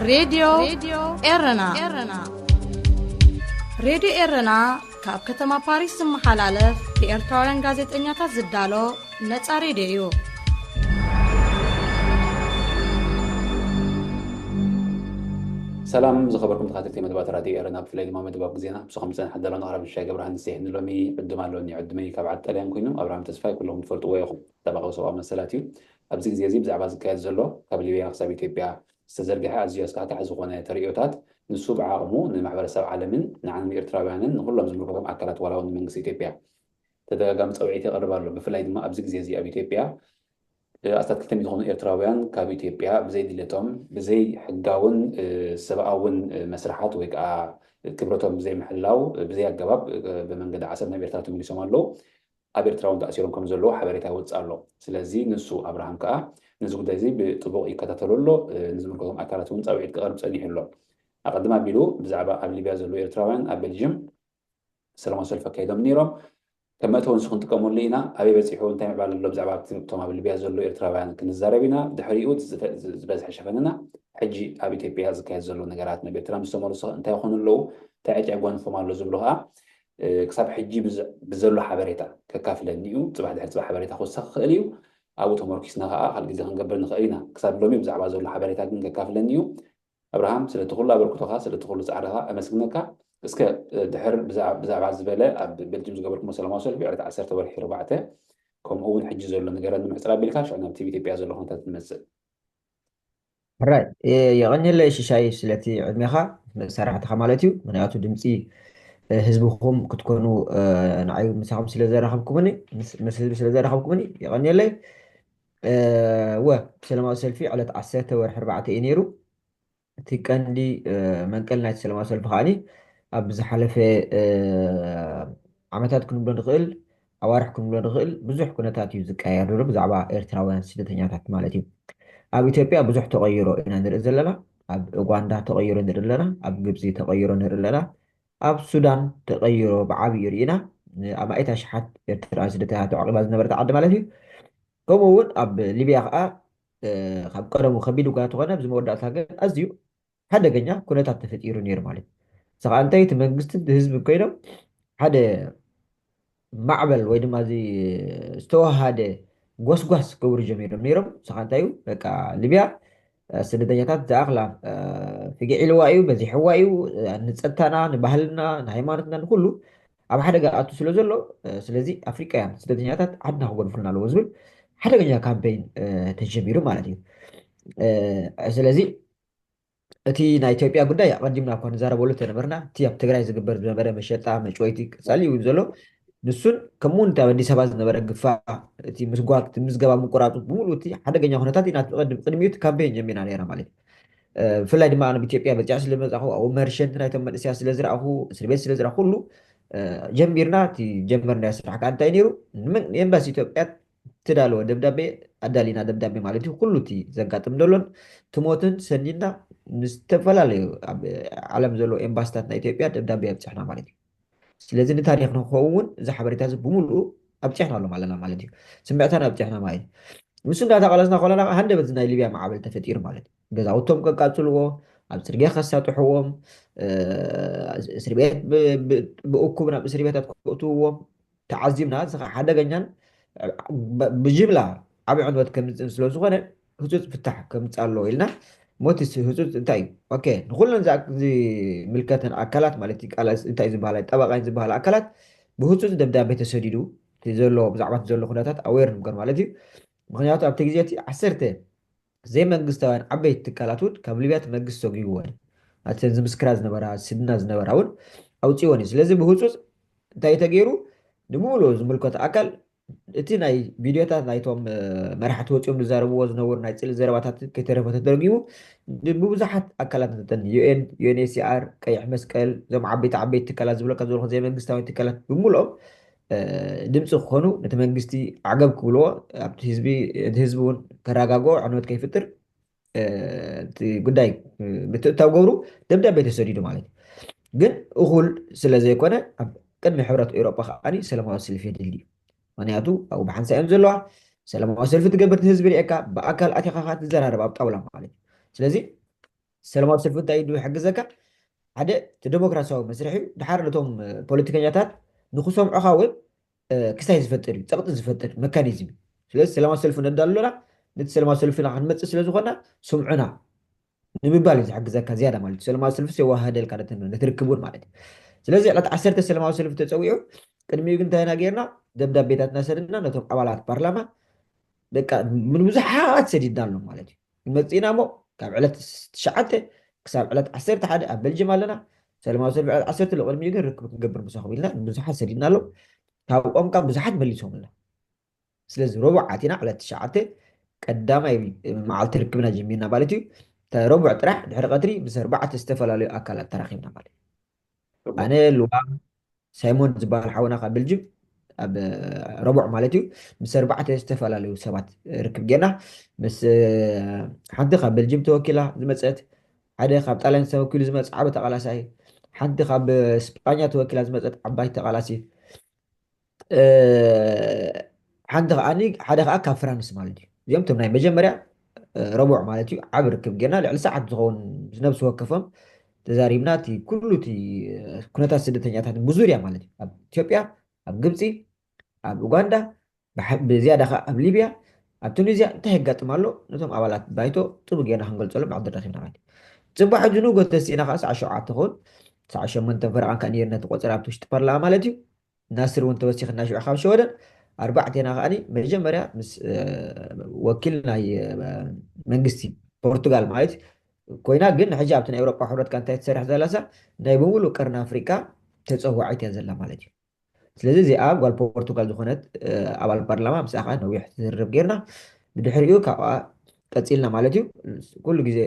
ሬድዮ ኤረና። ሬድዮ ኤረና ካብ ከተማ ፓሪስ ዝመሓላለፍ ብኤርትራውያን ጋዜጠኛታት ዝዳሎ ነጻ ሬድዮ እዩ። ሰላም ዝኸበርኩም ተኸታተልቲ መደባት ራድዮ ኤረና፣ ብፍላይ ድማ መደብ ኣብ ግዜና ብስኹም ዝጸንሐ ደሎና ኣቕራቢ ሻይ ገብረሃንስ የሕኒ። ሎሚ ዕድም ኣለኒ። ዕድመይ ካብ ዓዲ ጣልያን ኮይኑ ኣብርሃም ተስፋይ ኩሎም ትፈልጥዎ ኢኹም። ጠበቓ ሰብኣዊ መሰላት እዩ። ኣብዚ ግዜ እዚ ብዛዕባ ዝካየድ ዘሎ ካብ ሊብያ ክሳብ ኢትዮጵያ ዝተዘርግሐ ኣዝዩ ኣስካሕካሒ ዝኾነ ተርእዮታት ንሱ ብዓቕሙ ንማሕበረሰብ ዓለምን ንዓና ንኤርትራውያንን ንኹሎም ዝምልከቶም ኣካላት ዋላ እውን ንመንግስቲ ኢትዮጵያ ተደጋጋሚ ጸውዒት የቕርብ ኣሎ። ብፍላይ ድማ ኣብዚ ግዜ እዚ ኣብ ኢትዮጵያ ኣስታት ክልተ ሚእቲ ዝኾኑ ኤርትራውያን ካብ ኢትዮጵያ ብዘይ ድሌቶም ብዘይ ሕጋውን ሰብኣውን መስርሓት ወይ ከዓ ክብረቶም ብዘይ ምሕላው ብዘይ ኣገባብ ብመንገዲ ዓሰብ ናብ ኤርትራ ተመሊሶም ኣለዉ። ኣብ ኤርትራ እውን ተኣሲሮም ከም ዘለዉ ሓበሬታ ይወፅእ ኣሎ። ስለዚ ንሱ ኣብርሃም ከዓ ነዚ ጉዳይ እዚ ብጥቡቕ ይከታተሎ ኣሎ። ንዝምልከቶም ኣካላት እውን ፃውዒት ክቐርብ ፀኒሑ ኣሎ። ኣቐድም ኣቢሉ ብዛዕባ ኣብ ሊብያ ዘለዉ ኤርትራውያን ኣብ ቤልጅም ሰላማዊ ሰልፊ ኣካይዶም ነይሮም። ከም መእተዊ ንሱ ክንጥቀመሉ ኢና። ኣበይ በፂሑ፣ እንታይ ምዕባለ ኣሎ ብዛዕባ እቶም ኣብ ሊብያ ዘለዉ ኤርትራውያን ክንዛረብ ኢና። ድሕሪኡ ዝበዝሐ ሸፈንና ሕጂ ኣብ ኢትዮጵያ ዝካየድ ዘሎ ነገራት፣ ናብ ኤርትራ ምስ ተመልሱ እንታይ ይኾኑ ኣለዉ፣ እንታይ ዕጫ ይጓንፎም ኣሎ ዝብሉ ከዓ ክሳብ ሕጂ ብዘሎ ሓበሬታ ከካፍለኒ እዩ። ፅባሕ ድሕሪ ፅባሕ ሓበሬታ ክውሰኽ ክኽእል እዩ። ኣብኡ ተመርኪስና ከዓ ካልእ ግዜ ክንገብር ንኽእል ኢና። ክሳብ ሎሚ ብዛዕባ ዘሎ ሓበሬታ ግን ከካፍለኒ እዩ። ኣብርሃም፣ ስለቲ ኩሉ ኣበርክቶኻ፣ ስለቲ ኩሉ ፃዕርኻ ኣመስግነካ። እስከ ድሕር ብዛዕባ ዝበለ ኣብ ቤልጅም ዝገበርኩሞ ሰላማዊ ሰልፊ ዕለት ዓሰርተ ወርሒ ኣርባዕተ ከምኡ እውን ሕጂ ዘሎ ንገረኒ ምሕፅር ኣቢልካ ሽዑ ናብ ቲቪ ኢትዮጵያ ዘሎ ኩነታት ንመፅእ። ሕራይ የቐንየለይ ሽሻይ ስለቲ ዕድሜኻ መሳርሕትኻ ማለት እዩ። ምክንያቱ ድምፂ ህዝብኹም ክትኮኑ ንዓይ ምሳኹም ስለዘራኸብኩምኒ ምስ ህዝቢ ስለዘራኸብኩምኒ የቐንየለይ። ወ ሰላማዊ ሰልፊ ዕለት ዓሰርተ ወርሒ ኣርባዕተ እዩ ነይሩ። እቲ ቀንዲ መንቀል ናይቲ ሰላማዊ ሰልፊ ከዓኒ ኣብ ዝሓለፈ ዓመታት ክንብሎ ንኽእል ኣዋርሕ ክንብሎ ንኽእል ብዙሕ ኩነታት እዩ ዝቀያየር ዘሎ ብዛዕባ ኤርትራውያን ስደተኛታት ማለት እዩ። ኣብ ኢትዮጵያ ብዙሕ ተቐይሮ ኢና ንርኢ ዘለና። ኣብ ኡጋንዳ ተቐይሮ ንርኢ ኣለና። ኣብ ግብፂ ተቐይሮ ንርኢ ኣለና። ኣብ ሱዳን ተቐይሮ ብዓብዩ ርኢና። ኣማኢት ኣሽሓት ኤርትራውያን ስደተኛታት ተዓቂባ ዝነበረት ዓዲ ማለት እዩ። ከምኡ እውን ኣብ ሊብያ ከዓ ካብ ቀደሙ ከቢድ እኳ ተኾነ ኣብዚ መወዳእታ ግን ኣዝዩ ሓደገኛ ኩነታት ተፈጢሩ ነይሩ ማለት እዩ። እዚ ከዓ እንታይ እቲ መንግስትን ህዝብን ኮይኖም ሓደ ማዕበል ወይ ድማ እዚ ዝተወሃደ ጎስጓስ ክገብሩ ጀሚሮም ነይሮም። እዚ ከዓ እንታይ እዩ በቃ ሊብያ ስደተኛታት ዝኣኽላ ፍግዒ ኢልዋ እዩ፣ በዚሕዋ እዩ፣ ንፀጥታና፣ ንባህልና፣ ንሃይማኖትና፣ ንኩሉ ኣብ ሓደጋ ኣቱ ስለ ዘሎ ስለዚ ኣፍሪቃውያን ስደተኛታት ዓድና ክገድፉልና ኣለዎ ዝብል ሓደገኛ ካምፔይን ተጀሚሩ ማለት እዩ። ስለዚ እቲ ናይ ኢትዮጵያ ጉዳይ ኣቐዲምና እኳ ንዛረበሉ ተነበርና እቲ ኣብ ትግራይ ዝግበር ዝነበረ መሸጣ መጭወይቲ ቀፃሊ እዩ ዘሎ። ንሱን ከምኡ እውን ኣብ ኣዲስ ኣበባ ዝነበረ ግፋ እቲ ምስጓግ እቲ ምዝገባ ምቁራፁ ብምሉእ እቲ ሓደገኛ ኩነታት ኢና ቅድሚኡ እቲ ካምፔይን ጀሚርና ነይርና ማለት እዩ። ብፍላይ ድማ ኣብ ኢትዮጵያ በፂሐ ስለመፃኹ ኣብኡ መርሸንት ናይቶም መንእሰያት ስለዝረኣኹ እስር ቤት ስለዝረኣኹ ኩሉ ጀሚርና እቲ ጀመርናዮ ስራሕ ከዓ እንታይ ነይሩ ንኤምባሲ ኢትዮጵያ ትዳለወ ደብዳቤ ኣዳሊና ደብዳቤ ማለት እዩ ኩሉ እቲ ዘጋጥም ዘሎን ትሞትን ሰኒድና ንዝተፈላለዩ ኣብ ዓለም ዘሎ ኤምባስታት ናይ ኢትዮጵያ ደብዳቤ ኣብፅሕና ማለት እዩ። ስለዚ ንታሪክ ንክኸውን እዚ ሓበሬታ እዚ ብምሉኡ ኣብፅሕና ኣሎ ኣለና ማለት እዩ። ስምዕታና ኣብፅሕና ማለት እዩ። ምስ እንዳተቃለስና ከለና ሃንደበት ናይ ሊብያ ማዕበል ተፈጢሩ ማለት እዩ። ገዛውቶም ከቃፅልዎ ኣብ ፅርግያ ከሳጥሕዎም እስር ቤት ብእኩብ ናብ እስር ቤታት ክእትውዎም ተዓዚብና። እዚ ከዓ ሓደገኛን ብጅምላ ዓብ ዕንወት ከምፅእን ስለዝኮነ ህፁፅ ፍታሕ ከምፅእ ኣለዎ ኢልና ሞት ህፁፅ እንታይ እዩ ኦኬ ንኩለን ዝምልከተን ኣካላት ማለት እዩ ቃላስ እንታይ ዝበሃላ ጠበቃ ዝበሃላ ኣካላት ብህፁፅ ደብዳቤ ተሰዲዱ ዘሎ ብዛዕባ ዘሎ ኩነታት ኣዌር ንግበር ማለት እዩ። ምክንያቱ ኣብቲ ግዜ እቲ ዓሰርተ ዘይመንግስታውያን ዓበይቲ ትካላት እውን ካብ ሊብያ እቲ መንግስቲ ሰጒግወን ኣተን ዝምስክራ ዝነበራ ስድና ዝነበራ እውን ኣውፅወን እዩ። ስለዚ ብህፁፅ እንታይ ተገይሩ ንምሉእ ዝምልከቶ ኣካል እቲ ናይ ቪድዮታት ናይቶም መራሕቲ ወፂኦም ዝዛረብዎ ዝነበሩ ናይ ፅልኢ ዘረባታት ከይተረፈ ተደርጊሙ ብብዙሓት ኣካላት ን ዩኤን ዩኤንኤችሲኣር ቀይሕ መስቀል እዞም ዓበይቲ ዓበይቲ ትካላት ዝብለካ ዘለኹ ዘይመንግስታዊ ትካላት ብምልኦም ድምፂ ክኾኑ ነቲ መንግስቲ ዓገብ ክብልዎ ኣብቲ ህዝቢ እውን ከረጋግኦ ዕንወት ከይፍጥር እቲ ጉዳይ ምትእታው ገብሩ ደብዳቤ ተሰዲዱ ማለት እዩ። ግን እኹል ስለ ዘይኮነ ኣብ ቅድሚ ሕብረት ኤውሮጳ ከዓ ሰላማዊ ሰልፊ የድሊ እዩ። ምክንያቱ ኣብኡ ብሓንሳ እዮም ዘለዋ ሰላማዊ ሰልፊ ትገብር ህዝቢ ርኤካ ብኣካል ኣቲኻ ትዘራረብ ኣብ ጣውላ ማለት እዩ። ስለዚ ሰላማዊ ሰልፊ እንታይ እዩ ዝሕግዘካ? ሓደ እቲ ዴሞክራሲያዊ መስርሕ እዩ። ድሓር ነቶም ፖለቲከኛታት ንክሰምዑኻ እውን ክስታይ ዝፈጥር እዩ፣ ፀቕጢ ዝፈጥር መካኒዝም እዩ። ስለዚ ሰላማዊ ሰልፊ ነዳሉ ኣለና፣ ነቲ ሰላማዊ ሰልፊ ንክንመፅእ ስለዝኾና ስምዑና ንምባል እዩ ዝሕግዘካ ዝያዳ ማለት እዩ። ሰላማዊ ሰልፊ የዋህደልካ ነቲ ርክብ እውን ማለት እዩ። ስለዚ ዕለት ዓሰርተ ሰላማዊ ሰልፊ ተፀዊዑ፣ ቅድሚኡ ግን እንታይ ኢና ጌርና? ደብዳቤታትና ሰድና ነቶም ኣባላት ፓርላማ በቃ ንብዙሓት ሰዲድና ኣሎ ማለት እዩ። መፂና እሞ ካብ ዕለት ትሽዓተ ክሳብ ዕለት ዓሰርተ ሓደ ኣብ በልጅም ኣለና። ሰላማዊ ሰልፊ ዕለት ዓሰርተ ኣሎ፣ ቅድሚኡ ግን ርክብ ክንገብር ምሳኹም ኢልና ንብዙሓት ሰዲድና ኣሎ። ካብኦም ካብ ብዙሓት መሊሶምልና። ስለዚ ረቡዕ ኣቲና ዕለት ትሽዓተ ቀዳማይ መዓልቲ ርክብና ጀሚርና ማለት እዩ። ረቡዕ ጥራሕ ድሕሪ ቀትሪ ምስ ኣርባዕተ ዝተፈላለዩ ኣካላት ተራኺብና ማለት እዩ። ኣነ፣ ልዋም፣ ሳይሞን ዝበሃል ሓውና ካብ ቤልጅም ኣብ ረቡዕ ማለት እዩ ምስ ኣርባዕተ ዝተፈላለዩ ሰባት ርክብ ጌርና። ምስ ሓንቲ ካብ ቤልጅም ተወኪላ ዝመፀት፣ ሓደ ካብ ጣልያን ተወኪሉ ዝመፅ ዓብ ተቃላሳይ፣ ሓንቲ ካብ ስጳኛ ተወኪላ ዝመፀት ዓባይ ተቃላሲት፣ ሓንቲ ከዓኒ ሓደ ከዓ ካብ ፍራንስ ማለት እዩ። እዚኦም ቶም ናይ መጀመርያ ረቡዕ ማለት እዩ ዓብ ርክብ ጌርና ልዕሊ ሰዓት ዝኸውን ነብሲ ወከፎም ተዛሪብና። እቲ ኩሉ እቲ ኩነታት ስደተኛታት ብዙርያ ማለት እዩ ኣብ ኢትዮጵያ፣ ኣብ ግብፂ፣ ኣብ ኡጋንዳ፣ ብዝያዳ ከዓ ኣብ ሊብያ፣ ኣብ ቱኒዝያ እንታይ የጋጥም ኣሎ ነቶም ኣባላት ባይቶ ጥቡ ጌርና ክንገልፀሎም ዕድል ረኪብና ማለት እዩ። ፅባሕ ሕጂ ንጎ ተሲእና ከዓ ሰዓ ሸውዓተ ክኸውን ሰዓ ሸሞንተ ፈረቓን ከዓ ነይርና እቲ ቆፀራ ኣብቲ ውሽጢ ፓርላማ ማለት እዩ። ናስር እውን ተወሲኽና ሽዑ ካብ ሸወደን ኣርባዕቴና ከዓኒ መጀመርያ ምስ ወኪል ናይ መንግስቲ ፖርቱጋል ማለት ኮይና፣ ግን ሕጂ ኣብቲ ናይ ኤውሮጳ ሕብረት ከ እንታይ ትሰርሕ ዘለሳ ናይ ብምሉእ ቀርኒ ኣፍሪቃ ተፀዋዒት እያ ዘላ ማለት እዩ። ስለዚ እዚኣ ጓል ፖርቱጋል ዝኾነት ኣባል ፓርላማ ምስኣ ከዓ ነዊሕ ዝርርብ ጌርና፣ ብድሕሪኡ ካብኣ ቀፂልና ማለት እዩ። ኩሉ ግዜ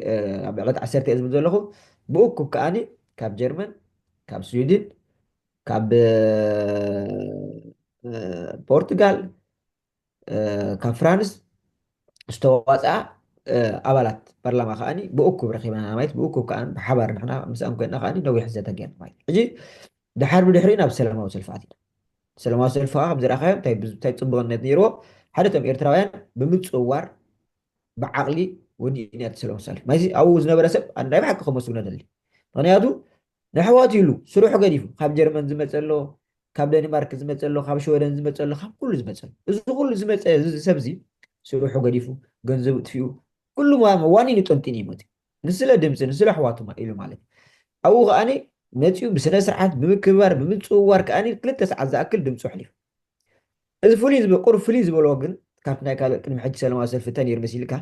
ኣብ ዕለት ዓሰርተ እየ ዝብል ዘለኹ። ብእኩብ ከዓኒ ካብ ጀርመን፣ ካብ ስዊድን፣ ካብ ፖርቱጋል፣ ካብ ፍራንስ ዝተዋፅኣ ኣባላት ፓርላማ ከዓኒ ብእኩብ ረኪበና ማለት ብእኩብ ከዓ ብሓባር ንሕና ምስኣን ኮይና ከዓኒ ነዊሕ ዘተ ጌርና ማለት ሕጂ ድሓር ብድሕሪኡ ናብ ሰላማዊ ሰልፊ ኣቲና። ሰላማዊ ሰልፊ ከዓ ከምዝረኣኻዮ እንታይ ጽቡቕነት ነይርዎ? ሓደ እቶም ኤርትራውያን ብምጽዋር ብዓቕሊ ወዲእና እቲ ሰላማዊ ሰልፊ ማለት ኣብኡ ዝነበረ ሰብ ኣንዳይ ብሓቂ ከመስግኖ ደሊ። ምክንያቱ ንሕዋት ኢሉ ስርሑ ገዲፉ ካብ ጀርመን ዝመፀ ኣሎ፣ ካብ ደኒማርክ ዝመፀ ኣሎ፣ ካብ ሽወደን ዝመፀ ኣሎ፣ ካብ ኩሉ ዝመፀ ኣሎ። እዚ ኩሉ ዝመፀ ሰብ እዚ ስርሑ ገዲፉ ገንዘቡ ጥፊኡ ኩሉ መዋኒን ጠንጢን ይመት ንስለ ድምፂ ንስለ ኣሕዋቱማ ኢሉ ማለት ኣብኡ ከዓኒ መፂኡ ብስነ ስርዓት ብምክብባር ብምፅውዋር ከዓኒ ክልተ ሰዓት ዝኣክል ድምፁ ኣሕሊፉ። እዚ ፍሉይ ዝብ ቁር ፍሉይ ዝበሎ ግን ካብቲ ናይ ካልእ ቅድሚ ሕጂ ሰለማዊ ሰልፊ እንተ ነይሩ መሲልካ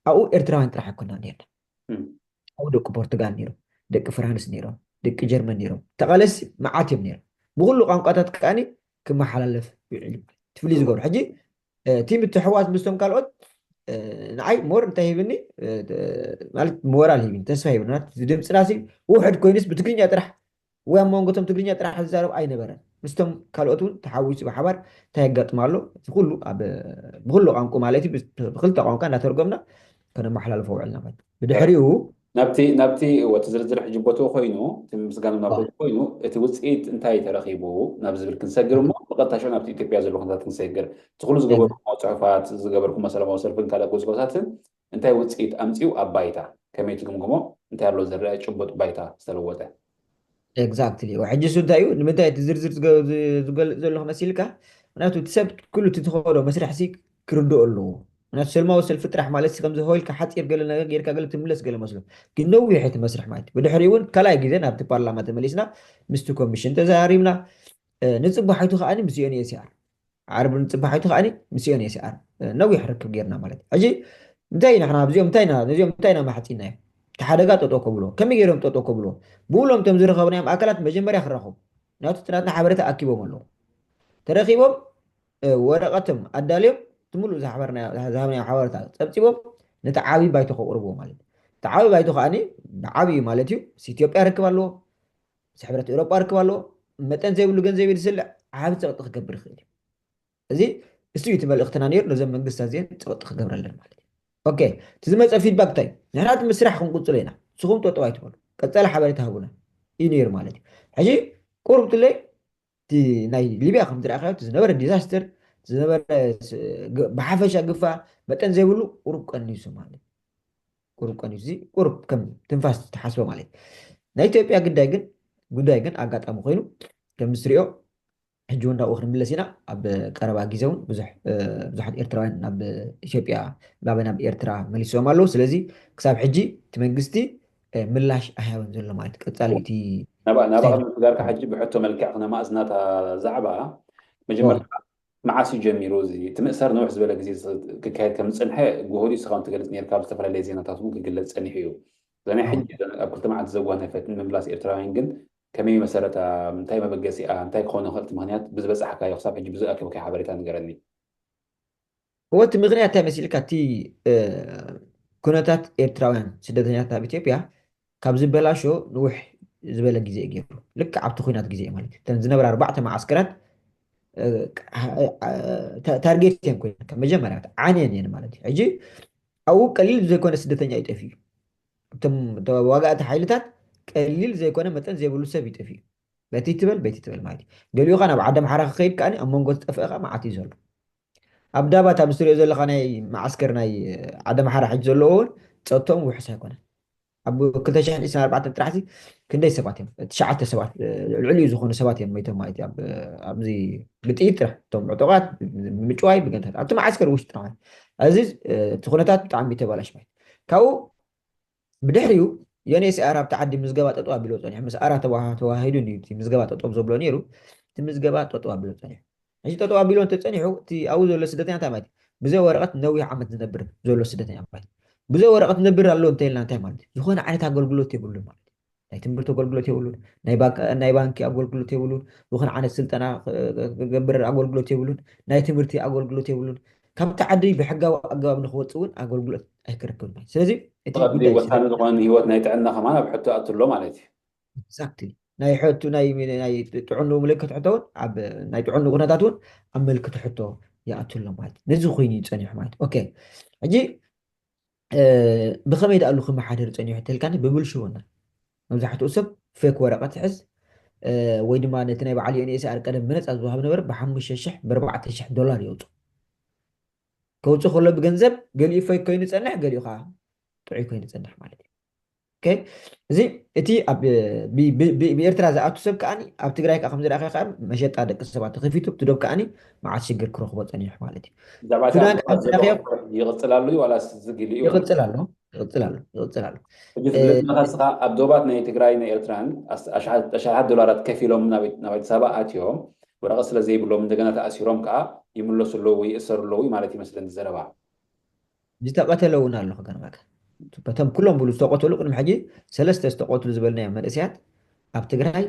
ኣብኡ ኤርትራውያን ጥራሕ ኣይኮና ነርና። ኣብኡ ደቂ ፖርቱጋል ነይሮም፣ ደቂ ፍራንስ ነይሮም፣ ደቂ ጀርመን ነይሮም። ተቓለሲ መዓት እዮም ነይሮም። ብኩሉ ቋንቋታት ከዓኒ ክመሓላለፍ ይውዕል። ፍሉይ ዝገብሩ ሕጂ እቲ ምትሕዋስ ምስቶም ካልኦት ንዓይ ሞር እንታይ ሂብኒ ማለት ሞራል ሂብኒ ተስፋ ሂብኒ ድምፅና ሲ ውሕድ ኮይኑስ ብትግርኛ ጥራሕ ወይ ኣብ መንጎቶም ትግርኛ ጥራሕ ዝዛረብ ኣይነበረን ምስቶም ካልኦት እውን ተሓዊሱ ብሓባር እንታይ የጋጥም ኣሎ እቲ ኩሉ ኣብ ብኩሉ ቋንቁ ማለት እዩ ብክልተ ቋንቋ እናተርጎምና ከነመሓላልፎ ውዕልና ማለት ብድሕሪኡ ናብቲ ናብቲ ወቲ ዝርዝር ሕጂ ቦትኡ ኮይኑ እቲ ምስጋና ናብ ቦትኡ ኮይኑ እቲ ውፅኢት እንታይ ተረኺቡ ናብ ዝብል ክንሰግር እሞ ብቐጥታ ሽዑ ናብቲ ኢትዮጵያ ዘሎ ኩነታት ክንሰግር እቲ ኩሉ ዝገበርኩሞ ፅሑፋት ዝገበርኩሞ ሰላማዊ ሰልፍን ካልእ ጎስጎሳትን እንታይ ውፅኢት ኣምፅኡ ኣብ ባይታ ከመይ ትግምግሞ እንታይ ኣሎ ዝረአ ጭቡጥ ባይታ ዝተለወጠ exactly ሕጂ እሱ እንታይ እዩ ንምንታይ እቲ ዝርዝር ዝገልፅ ዘለኹ መሲልካ ምክንያቱ እቲ ሰብ ኩሉ እቲ ዝኸዶ መስርሕ ሲ ክርድኦ ኣለዎ ምክንያቱ ሰልማዊ ሰልፊ ጥራሕ ማለት ሲ ከምዚ ሆይልካ ሓፂር ገለ ነገር ጌርካ ገለ ትምለስ ገለ መስሎ ግን ነዊሕ እቲ መስርሕ ማለት ብድሕሪ እውን ካልኣይ ግዜ ናብቲ ፓርላማ ተመሊስና ምስቲ ኮሚሽን ተዘራሪብና ንፅባሒቱ ከዓ ምስ ዩኤንኤችሲኣር ዓርቢ ንፅባሒቱ ከዓ ምስ ዩኤንኤችሲኣር ነዊሕ ርክብ ጌርና ማለት ሕጂ እንታይ ንሕና ኣብዚኦም እንታይ ነዚኦም እንታይ ኢና ማሕፂናዮም እቲ ሓደጋ ጠጠው ከብሎ ከመይ ገይሮም ጠጠው ከብሎ ብብሎም እቶም ዝረኸብናዮም ኣካላት መጀመርያ ክራኸቡ ናቱ ትናትና ሓበሬታ ኣኪቦም ኣለዉ ተረኪቦም ወረቐቶም ኣዳልዮም ትምሉእ ዝሃብናዮ ሓበሬታ ፀብፂቦም ነቲ ዓብዪ ባይቶ ከቕርብዎ ማለት እዩ እቲ ዓብዪ ባይቶ ከዓኒ ብዓብዪ ማለት እዩ ምስ ኢትዮጵያ ርክብ ኣለዎ ምስ ሕብረት ኤውሮጳ ርክብ ኣለዎ መጠን ዘይብሉ ገንዘብ ዝስልዕ ዓብ ፀቕጢ ክገብር ይኽእል እዩ እዚ እሱ እዩ እቲ መልእኽትና ነይሩ ነዞም መንግስታት እዚአን ፀቕጢ ክገብረለን ማለት እዩ ኦኬ እቲ ዝመፀ ፊድባክ እንታይ ንሕና እቲ ምስራሕ ክንቁፅሎ ኢና ንስኹም ጠጠው ኣይትበሉ ቀፃሊ ሓበሬታ ሃቡና እዩ ነይሩ ማለት እዩ ሕጂ ቁሩብ ትለይ እቲ ናይ ሊብያ ከም ዝረኣኻዮ እቲ ዝነበረ ዲዛስተር ዝነበረ ብሓፈሻ ግፋ መጠን ዘይብሉ ቁሩብ ቀኒሱ ማለት ቁሩብ ቀኒሱ፣ እዚ ቁሩብ ከም ትንፋስ ተሓስቦ ማለት እዩ። ናይ ኢትዮጵያ ጉዳይ ግን ጉዳይ ግን ኣጋጣሚ ኮይኑ ከም ዝትሪኦ ሕጂ እውን ናብኡ ክንምለስ ኢና። ኣብ ቀረባ ግዜ እውን ብዙሕ ብዙሓት ኤርትራውያን ናብ ኢትዮጵያ ናብ ናብ ኤርትራ መሊሶም ኣለዉ። ስለዚ ክሳብ ሕጂ እቲ መንግስቲ ምላሽ ኣይሃበን ዘሎ ማለት ቀጻሊ እቲ ናባቕ ምትጋርካ ሕጂ ብሕቶ መልክዕ ክነማእዝናታ ዛዕባ መጀመርታ መዓስ እዩ ጀሚሩ እዚ እቲ ምእሳር ነውሕ ዝበለ ግዜ ክካየድ ከም ዝፀንሐ ጉሆዲ ስኻ ትገልፅ ነርካ ኣብ ዝተፈላለየ ዜናታት እውን ክግለፅ ፀኒሑ እዩ። ዘናይ ሕጂ ኣብ ክልተ መዓልቲ ዘጓነፈት ንምምላስ ኤርትራውያን ግን ከመይ መሰረታ እንታይ መበገሲኣ እንታይ ክኾነ ክእልቲ ምክንያት ብዝበፃሕካዮ ክሳብ ሕጂ ብዝኣከብካዮ ሓበሬታ ንገረኒ። እወ እቲ ምኽንያት እንታይ መሲልካ እቲ ኩነታት ኤርትራውያን ስደተኛታት ኣብ ኢትዮጵያ ካብ ዝበላሾ ንውሕ ዝበለ ግዜ እዩ ገይሩ። ልክዕ ኣብቲ ኩናት ግዜ ማለት እዩ። እተን ዝነበራ ኣርባዕተ መዓስከራት ታርጌት እየን ኮይነን ካብ መጀመርያ ዓንየን እየን ማለት እዩ። ሕጂ ኣብኡ ቀሊል ዘይኮነ ስደተኛ ይጠፊ እዩ። እቶም ተዋጋእቲ ሓይልታት ቀሊል ዘይኮነ መጠን ዘይብሉ ሰብ ይጠፊ እዩ። በቲ ትበል በቲ ትበል ማለት እዩ። ገሊኡ ከዓ ናብ ዓዲ ኣምሓራ ክኸይድ ከዓ ኣብ መንጎ ዝጠፍአ ከዓ መዓት እዩ ዘሎ። ኣብ ዳባት ኣብ ዝትሪኦ ዘለካ ናይ መዓስከር ናይ ዓዲ ኣምሓራ ሕጂ ዘለዎ እውን ፀጥቶም ውሕስ ኣይኮነን። ኣብ ክልተ ሽሕን ዕስራን ኣርባዕተን ጥራሕ ሲ ክንደይ ሰባት እዮም? ትሽዓተ ሰባት ልዕሊኡ ዝኾኑ ሰባት እዮም መይቶም ማለት እዩ። ኣብዚ ብጥይት ጥራሕ እቶም ዕጡቓት ብምጭዋይ ብገንታት ኣብቲ መዓስከር ውሽጢ ጥራሕ እዚ እቲ ኩነታት ብጣዕሚ ተባላሽ ማለት ካብኡ ብድሕሪኡ ዩኤንኤችሲኣር ኣብቲ ዓዲ ምዝገባ ጠጠው ኣቢሎ ፀኒሑ። ምስ ኣራ ተዋሃሂዱ እዩ እቲ ምዝገባ ጠጠው ዘብሎ ነይሩ። እቲ ምዝገባ ጠጠው ኣቢሎ ፀኒሑ። ሕጂ ጠጠው ኣቢሎ እንተፀኒሑ እቲ ኣብኡ ዘሎ ስደተኛ እንታይ ማለት እዩ? ብዘይ ወረቐት ነዊሕ ዓመት ዝነብር ዘሎ ስደተኛ ማለት እዩ። ብዘይ ወረቐት ዝነብር ኣሎ እንተኢልና እንታይ ማለት እዩ? ዝኾነ ዓይነት ኣገልግሎት የብሉን ማለት እዩ። ናይ ትምህርቲ ኣገልግሎት የብሉን፣ ናይ ባንኪ ኣገልግሎት የብሉን፣ ዝኾነ ዓይነት ስልጠና ክገብር ኣገልግሎት የብሉን፣ ናይ ትምህርቲ ኣገልግሎት የብሉን። ካብቲ ዓዲ ብሕጋዊ ኣገባብ ንክወፅእ እውን ኣገልግሎት ኣይክረክብን ማለት ስለዚ እቲ ብቐንዲ ጉዳይ ወሳኒ ዝኾነ ንህይወት ናይ ጥዕና ከማን ኣብ ሕቶ ኣትሎ ማለት እዩ። Exactly። ናይ ሕቱ ናይ ናይ ጥዕንኡ ምልክት ሕቶ እውን ኣብ ናይ ጥዕንኡ ኩነታት እውን ኣብ ምልክት ሕቶ ይኣትሎ ማለት ነዚ ኮይኑ እዩ ፀኒሑ ማለት ኦኬ። ሕጂ ብኸመይ ደኣሉ ክመሓደር ፀኒሑ ተልካኒ ብብልሽውና መብዛሕትኡ ሰብ ፌክ ወረቐት ሕዝ ወይ ድማ ነቲ ናይ በዓል ዩኤንኤችሲኣር ቀደም ብነፃ ዝወሃብ ነበር ብሓሙሽተ ሽሕ ብኣርባዕተ ሽሕ ዶላር የውፅእ። ከውፅእ ከሎ ብገንዘብ ገሊኡ ፌክ ኮይኑ ይፀንሕ፣ ገሊኡ ከዓ ጥዑይ ኮይኑ ይፀንሕ ማለት እዩ። ኦኬ፣ እዚ እቲ ኣብ ብ- ብ- ብ- ብኤርትራ ዝኣቱ ሰብ ከዓኒ ኣብ ትግራይ ከዓ ከምዝረኣኸ ከዓ መሸጣ ደቂ ሰባት ተኸፊቱ እቲ ዶብ ከዓኒ መዓት ሽግር ክረኽቦ ፀኒሑ ማለት እዩ። ብዛዕባ እቲ ሱዳን ኣብ ከዓ ዶባት ዘሎ ዝረኸብ ሕጂ ይቕፅል ኣሎ እዩ ዋላስ ዝግል እዩ? ይቕፅል ኣሎ ይቕፅል ኣሎ ይቕፅል ኣሎ። ሕጂ እ- ዝብለካ ንስኻ ኣብ ዶባት ናይ ትግራይ ናይ ኤርትራን ኣስ- ኣሽሓት ኣሽሓት ዶላራት ከፊሎም ናብ ናብ ኣዲስ ኣበባ ኣትዮም ወረቐት ስለ ዘይብሎም እንደገና ተኣሲሮም ከዓ ይምለሱ ኣለዉ ወይ ይእሰሩ ኣለዉ እዩ ማለት ይመስለኒ ዘረባ። ዝተቐተለ እውን ኣሎ ክገርመካ። እቶም ኩሎም ብሉ ዝተቐተሉ ቅድሚ ሕጂ ሰለስተ ዝተቐትሉ ዝበልናዮም መንእሰያት ኣብ ትግራይ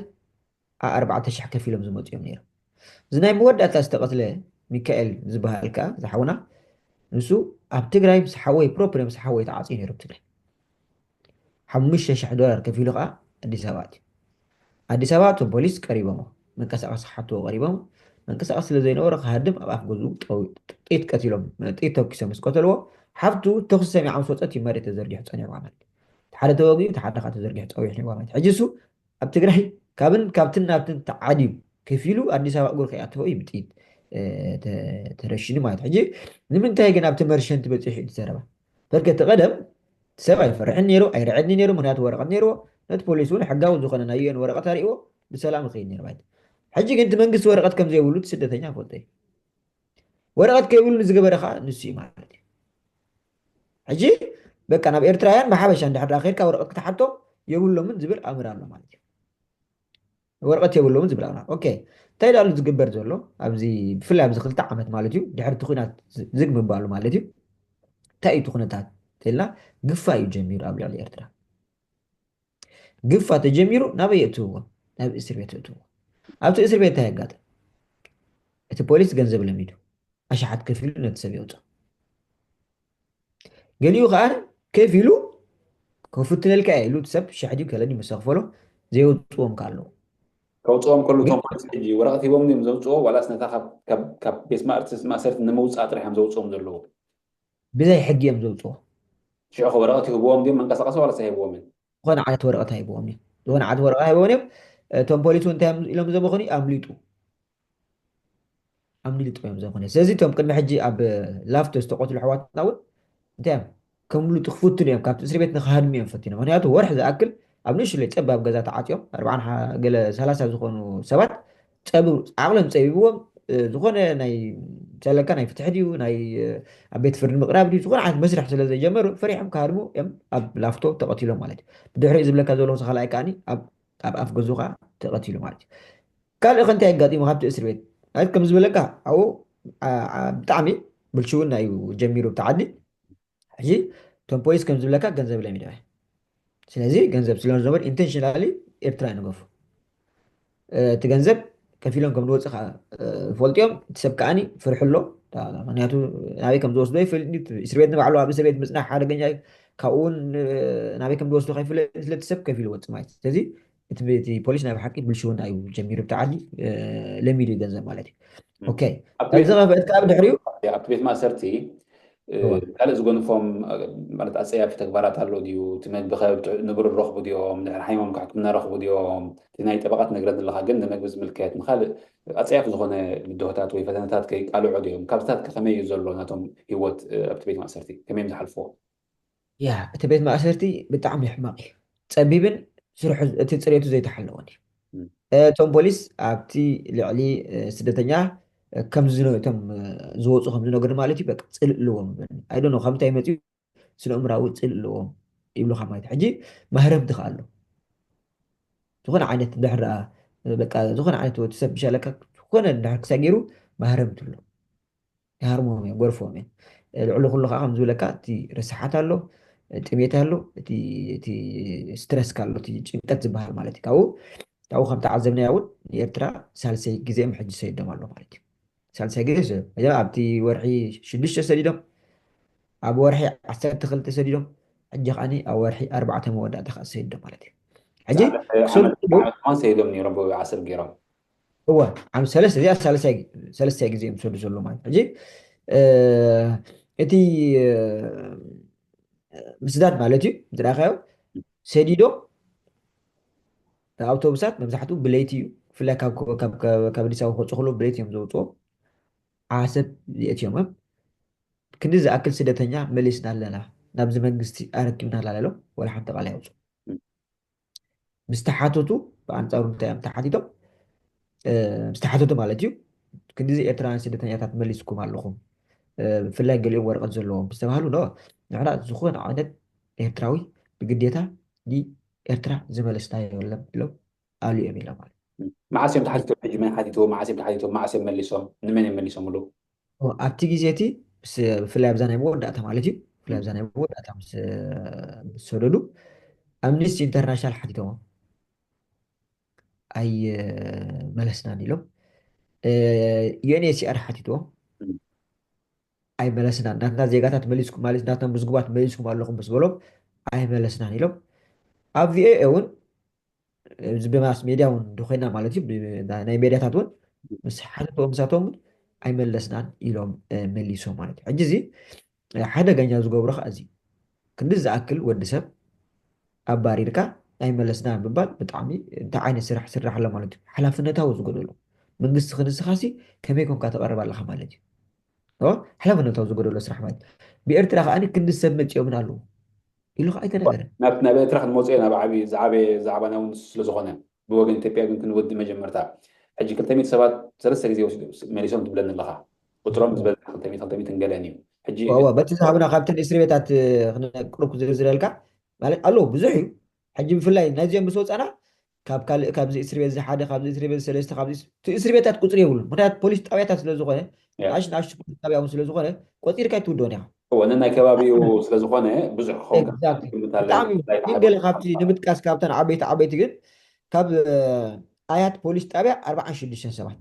ኣርባዕተ ሽሕ ከፊሎም ዝመፁ እዮም ነይሮም። እዚ ናይ መወዳእታ ዝተቐትለ ሚካኤል ዝበሃል ከዓ ዝሓውና ንሱ ኣብ ትግራይ ምስ ሓወይ ፕሮፕር ምስ ሓወይ ተዓፅዩ ነይሩ ኣብ ትግራይ ሓሙሽተ ሽሕ ዶላር ከፊሉ ከዓ ኣዲስ ኣበባ ኣትዩ። ኣዲስ ኣበባ እቶም ፖሊስ ቀሪቦሞ መንቀሳቐሲ ክሓትዎ ቀሪቦም መንቀሳቐሲ ስለ ዘይነበሮ ክሃድም ኣብ ኣፍ ገዝኡ ጠው- ጥይት ቀቲሎም ጥይት ተኩሶም ምስ ቀተልዎ ሓፍቱ ተኩሲ ሰሚዓ ምስ ወፀት እዩ መሬት ተዘርጊሑ ፀኒሕዋ ማለት እዩ። እቲ ሓደ ተወጊኡ እቲ ሓደ ከዓ ተዘርጊሑ ፀዊሕ ነዋ ማለት እዩ። ሕጂ እሱ ኣብ ትግራይ ካብን ካብትን ናብትን ተዓድዩ ከፊሉ ኣዲስ ኣበባ እግሩ ከይኣተወ እዩ ብጥይት እ፣ ተ- ተረሽኑ ማለት እዩ። ሕጂ ንምንታይ ግን ኣብቲ መርሸንቲ በፂሑ እዩ ዝዘረባ በርከቲ ቀደም ሰብ ኣይፈርሕን ነይሩ ኣይርዕድኒ ነይሩ ምክንያቱ ወረቐት ነይርዎ ነቲ ፖሊስ እውን ሕጋዊ ዝኾነ ናይ ዩኤን ወረቐት ኣርእዎ ብሰላም ይኸይድ ነይሩ ማለት እዩ። ሕጂ ግን እቲ መንግስቲ ወረቐት ከም ዘይብሉ እቲ ስደተኛ ፈልጦ እዩ። ወረቐት ከይብሉ ንዝገበረ ከዓ ንሱ እዩ ማለት እዩ። ሕጂ በቃ ናብ ኤርትራውያን ብሓበሻ እንድሕር ዳኣ ከይድካ ወረቐት ክትሓቶም የብሎምን ዝብል ኣምር ኣሎ ማለት እዩ። ወረቐት የብሎምን ዝብል ኣምር ኣሎ። ኦኬ እንታይ ዳሉ ዝግበር ዘሎ ኣብዚ ብፍላይ ኣብዚ ክልተ ዓመት ማለት እዩ ድሕርቲ ኩናት ዝግ ምባሉ ማለት እዩ። እንታይ እዩ እቲ ኩነታት ተልና ግፋ እዩ ጀሚሩ ኣብ ልዕሊ ኤርትራ ግፋ ተጀሚሩ ናበይ የእትውዎ? ናብ እስር ቤት የእትውዎ። ኣብቲ እስር ቤት እንታይ የጋጥም? እቲ ፖሊስ ገንዘብ ለሚዱ ኣሽሓት ከፊሉ ነቲ ሰብ የውፅኦ። ገሊኡ ከዓ ከፊሉ ከፍትነልካ እየ ኢሉ እቲ ሰብ ሽሕ ድዩ ከለ ድዩ ምስ ኣኽፈሎ ዘየውፅዎም ከዓ ኣለዉ። ከውፅኦም ከሉ እቶም ፖሊስ ሕጂ ወረቐት ሂቦም ድዮም ዘውፅኦ ዋላስ ነታ ካብ- ካብ- ካብ ቤት ማእርቲ ማእሰርቲ ንምውፃእ ጥራሕ እዮም ዘውፅኦም ዘለዉ? ብዘይ ሕጊ እዮም ዘውፅዎ። ሽዑ ከ ወረቐት ይህብዎም ድዮም መንቀሳቐሲ ዋላስ ኣይህብዎምን? ዝኾነ ዓይነት ወረቐት ኣይህብዎም እዮም። ዝኾነ ዓይነት ወረቐት ኣይህብዎም እዮም። እቶም ፖሊስ እውን እንታይ እዮም ኢሎም ዘበኹኒ ኣምሊጡ ኣምሊጡ እዮም ዘኾነ። ስለዚ እቶም ቅድሚ ሕጂ ኣብ ላፍቶ ዝተቆትሉ ኣሕዋትና እውን እንታይ እዮም ከምልጡ ክፍትኑ እዮም፣ ካብቲ እስር ቤት ንክሃድሙ እዮም ፈቲኖም። ምክንያቱ ወርሒ ዝኣክል ኣብ ንእሽለይ ጸባብ ገዛ ተዓጽዮም ኣርባዓን ሓ- ገለ ሰላሳ ዝኾኑ ሰባት ጸብ ዓቕሎም ጸቢብዎም፣ ዝኾነ ናይ ዘለካ ናይ ፍትሒ ድዩ ናይ ኣብ ቤት ፍርዲ ምቕራብ ድዩ ዝኾነ ዓይነት መስርሕ ስለ ዘይጀመሩ ፈሪሖም ክሃድሙ እዮም ኣብ ላፍቶ ተቐቲሎም ማለት እዩ። ብድሕሪኡ ዝብለካ ዘለኹ ካልኣይ ከዓኒ ኣብ ኣፍ ገዙ ከዓ ተቐቲሉ ማለት እዩ። ካልእ ከ እንታይ ኣጋጢሙ ካብቲ እስር ቤት? ማለት ከም ዝበለካ ኣብኡ ብጣዕሚ ብልሽውና እዩ ጀሚሩ ኣብቲ ዓዲ። ሕጂ እቶም ፖሊስ ከም ዝብለካ ገንዘብ ለሚዶም እዮም። ስለዚ ገንዘብ ስለ ዝነበሩ ኢንቴንሽናሊ ኤርትራ ይንገፉ። እቲ ገንዘብ ከፊሎም ከም ዝወፅእ ከዓ ፈልጥዮም። እቲ ሰብ ከዓኒ ፍርሑ ኣሎ። ምክንያቱ ናበይ ከም ዝወስዶ ይፈልጥ። እስር ቤት ንባዕሉ ኣብ እስር ቤት ምፅናሕ ሓደገኛ እዩ። ካብኡ እውን ናበይ ከም ዝወስዶ ከይፍለጥ ስለቲ ሰብ ከፊሉ ወፅእ ማለት እዩ። ስለዚ እቲ ፖሊስ ናይ ብሓቂ ብልሽውና እዩ ጀሚሩ ብቲ ዓዲ ለሚዱ ገንዘብ ማለት እዩ። ኦኬ፣ እዚ ከፍእት ካብ ድሕሪኡ ኣብቲ ቤት ማእሰርቲ ካልእ ዝጎንፎም ማለት ኣፀያፊ ተግባራት ኣሎ ድዩ? እቲ መግቢ ንብሩ ረኽቡ ድዮም? ድሕሪ ሓይሞም ሕክምና ረኽቡ ድዮም? እቲ ናይ ጠበቃት ነግረን ኣለካ፣ ግን ንመግቢ ዝምልከት ንካልእ ኣፀያፊ ዝኾነ ብድሆታት ወይ ፈተነታት ከይቃልዖ ድዮም? ካብዚታት ከመይ እዩ ዘሎ ናቶም ህይወት ኣብቲ ቤት ማእሰርቲ? ከመይ እዮም ዝሓልፍዎ? ያ እቲ ቤት ማእሰርቲ ብጣዕሚ ሕማቕ እዩ። ጸቢብን ስርሑ እቲ ጽሬቱ ዘይተሓለወን እዩ። እቶም ፖሊስ ኣብቲ ልዕሊ ስደተኛ ከም ዝነ- እቶም ዝወፁ ከም ዝነገሩ ማለት እዩ። በቃ ፅልእ ኣለዎም። ኣይ ዶንት ኖ ካብ ምንታይ መፅኡ ስነ-ኣእምራዊ ፅልእ ኣለዎም ይብሉካ ማለት እዩ። ሕጂ ማህረምቲ ከ ኣሎ ዝኾነ ዓይነት ድሕር በቃ ዝኾነ ዓይነት ወዲ ሰብ ብሻለካ ዝኾነ ድሕር ክሳይ ገይሩ ማህረምቲ ኣሎ። ይሃርሞም እዮም፣ ጎርፎም እዮም። ልዕሊ ኩሉ ከዓ ከም ዝብለካ እቲ ርስሓት ኣሎ፣ ጥሜት ኣሎ፣ እቲ እቲ ስትረስ ኣሎ፣ እቲ ጭንቀት ዝበሃል ማለት እዩ። ካብኡ ካብኡ ከም ተዓዘብናዮ እውን ንኤርትራ ሳልሰይ ግዜ እዮም ሕጂ ሰዲዶም ኣሎ ማለት እዩ። ሳልሳይ ግዜ ሰ- መጀመርያ ኣብቲ ወርሒ ሽዱሽተ ሰዲዶም፣ ኣብ ወርሒ ዓሰርተ ክልተ ሰዲዶም፣ ሕጂ ከዓኒ ኣብ ወርሒ ኣርባዕተ መወዳእታ ከዓ ሰዲዶም ማለት እዩ። ሕጂ ክሰዱ ዓመት ዓመት ከማን ሰይዶም ነይሮም ብዓሰብ ገይሮም። እወ ዓም ሰለስተ እዚኣ ሳልሳይ ሰለስታይ ግዜ እዮም ዝሰዱ ዘሎ ማለት ሕጂ እቲ ምስዳድ ማለት እዩ ዝረኣኻዮ ሰዲዶ ኣውቶቡሳት መብዛሕትኡ ብለይቲ እዩ ብፍላይ ካብ ኣዲስ ኣበባ ክወፁ ከለዉ ብለይቲ እዮም ዘውፅዎም ዓሰብ የእትዮም ክንዲ ዝኣክል ስደተኛ መሊስና ኣለና ናብዚ መንግስቲ ኣረኪብና ኣለና ኢሎም ወላ ሓንቲ ቃል ኣይወፁ ምስ ተሓተቱ ብኣንፃሩ እንታይ እዮም ተሓቲቶም ምስ ተሓተቱ ማለት እዩ ክንዲዚ ኤርትራውያን ስደተኛታት መሊስኩም ኣለኹም ብፍላይ ገሊኦም ወረቀት ዘለዎም ዝተባሃሉ ኖ ንሕና ዝኾነ ዓይነት ኤርትራዊ ብግዴታ ንኤርትራ ዝመለስናዮ የለን ኢሎም ኣልዮም ኢሎም ማለት መዓስ እዮም ተሓቲቶም ሕጂ መን ሓቲትዎ መዓስ እዮም ተሓቲቶም መዓስ እዮም መሊሶም ንመን እዮም መሊሶምሉ ኣብቲ ግዜ እቲ ብፍላይ ኣብዛ ናይ መወዳእታ ማለት እዩ ብፍላይ ኣብዛ ናይ መወዳእታ ምስ ሰደዱ ኣምኒስቲ ኢንተርናሽናል ሓቲቶሞ ኣይመለስናን ኢሎም ዩኤንኤችሲኣር ሓቲትዎም ኣይመለስናን ናትና ዜጋታት መሊስኩም ማለት ናትና ምዝጉባት መሊስኩም ኣለኹም ምስ በሎም ኣይመለስናን ኢሎም ኣብ ቪኦኤ እውን እዚ ብማስ ሜድያ እውን እንተኮይና ማለት እዩ ናይ ሜድያታት እውን ምስ ሓተትዎ ምሳቶም እውን ኣይመለስናን ኢሎም መሊሶም ማለት እዩ ሕጂ እዚ ሓደገኛ ዝገብሮ ከዓ እዚ ክንዲ ዝኣክል ወዲ ሰብ ኣባሪርካ ኣይመለስናን ምባል ብጣዕሚ እንታይ ዓይነት ስራሕ ስራሕ ኣሎ ማለት እዩ ሓላፍነታዊ ዝጎደሎ መንግስቲ ክንስኻሲ ከመይ ኮንካ ተቐርብ ኣለካ ማለት እዩ ሓላፍነታዊ ዝጎደሎ ስራሕ ማለት ብኤርትራ ከዓ ክንዲ ሰብ መፂኦምን ኣለዉ ኢሉ ከዓ ኣይተነገረ ናብ ኤርትራ ክንመፅኦ ናብ ዓብዪ ዝዓበየ ዛዕባና እውን ስለዝኾነ ብወገን ኢትዮጵያ ግን ክንወዲ መጀመርታ ሕጂ ክልተ ሚእቲ ሰባት ሰለስተ ግዜ ወሲዱ መሊሶም ትብለኒ ኣለኻ ቁፅሮም ዝበዝሕ ክልተ ሚእቲ ክልተ ሚእቲ ገለን እዩ ሕጂ በቲ ዝሃብና ካብተን እስሪ ቤታት ክነቅርብ ክዝርዝረልካ ማለት ኣለዉ ብዙሕ እዩ ሕጂ ብፍላይ ናይዚኦም ምስ ወፃና ካብ ካልእ ካብዚ እስሪ ቤት ዝሓደ ካብዚ እስሪ ቤት ሰለስተ ካብዚ እቲ እስሪ ቤታት ቁፅሪ የብሉን ምክንያት ፖሊስ ጣብያታት ስለ ዝኾነ ንኣሽ ንኣሽ ፖሊስ ጣብያ እውን ስለ ዝኾነ ቆፂርካ ኣይትውድኦን ኢኻ እወ ነናይ ከባቢኡ ስለዝኾነ ብዙሕ ክኸውን ብጣዕሚ ግን ገለ ካብቲ ንምጥቃስ ካብተን ዓበይቲ ዓበይቲ ግን ካብ ኣያት ፖሊስ ጣብያ ኣርባዓን ሽዱሽተን ሰባት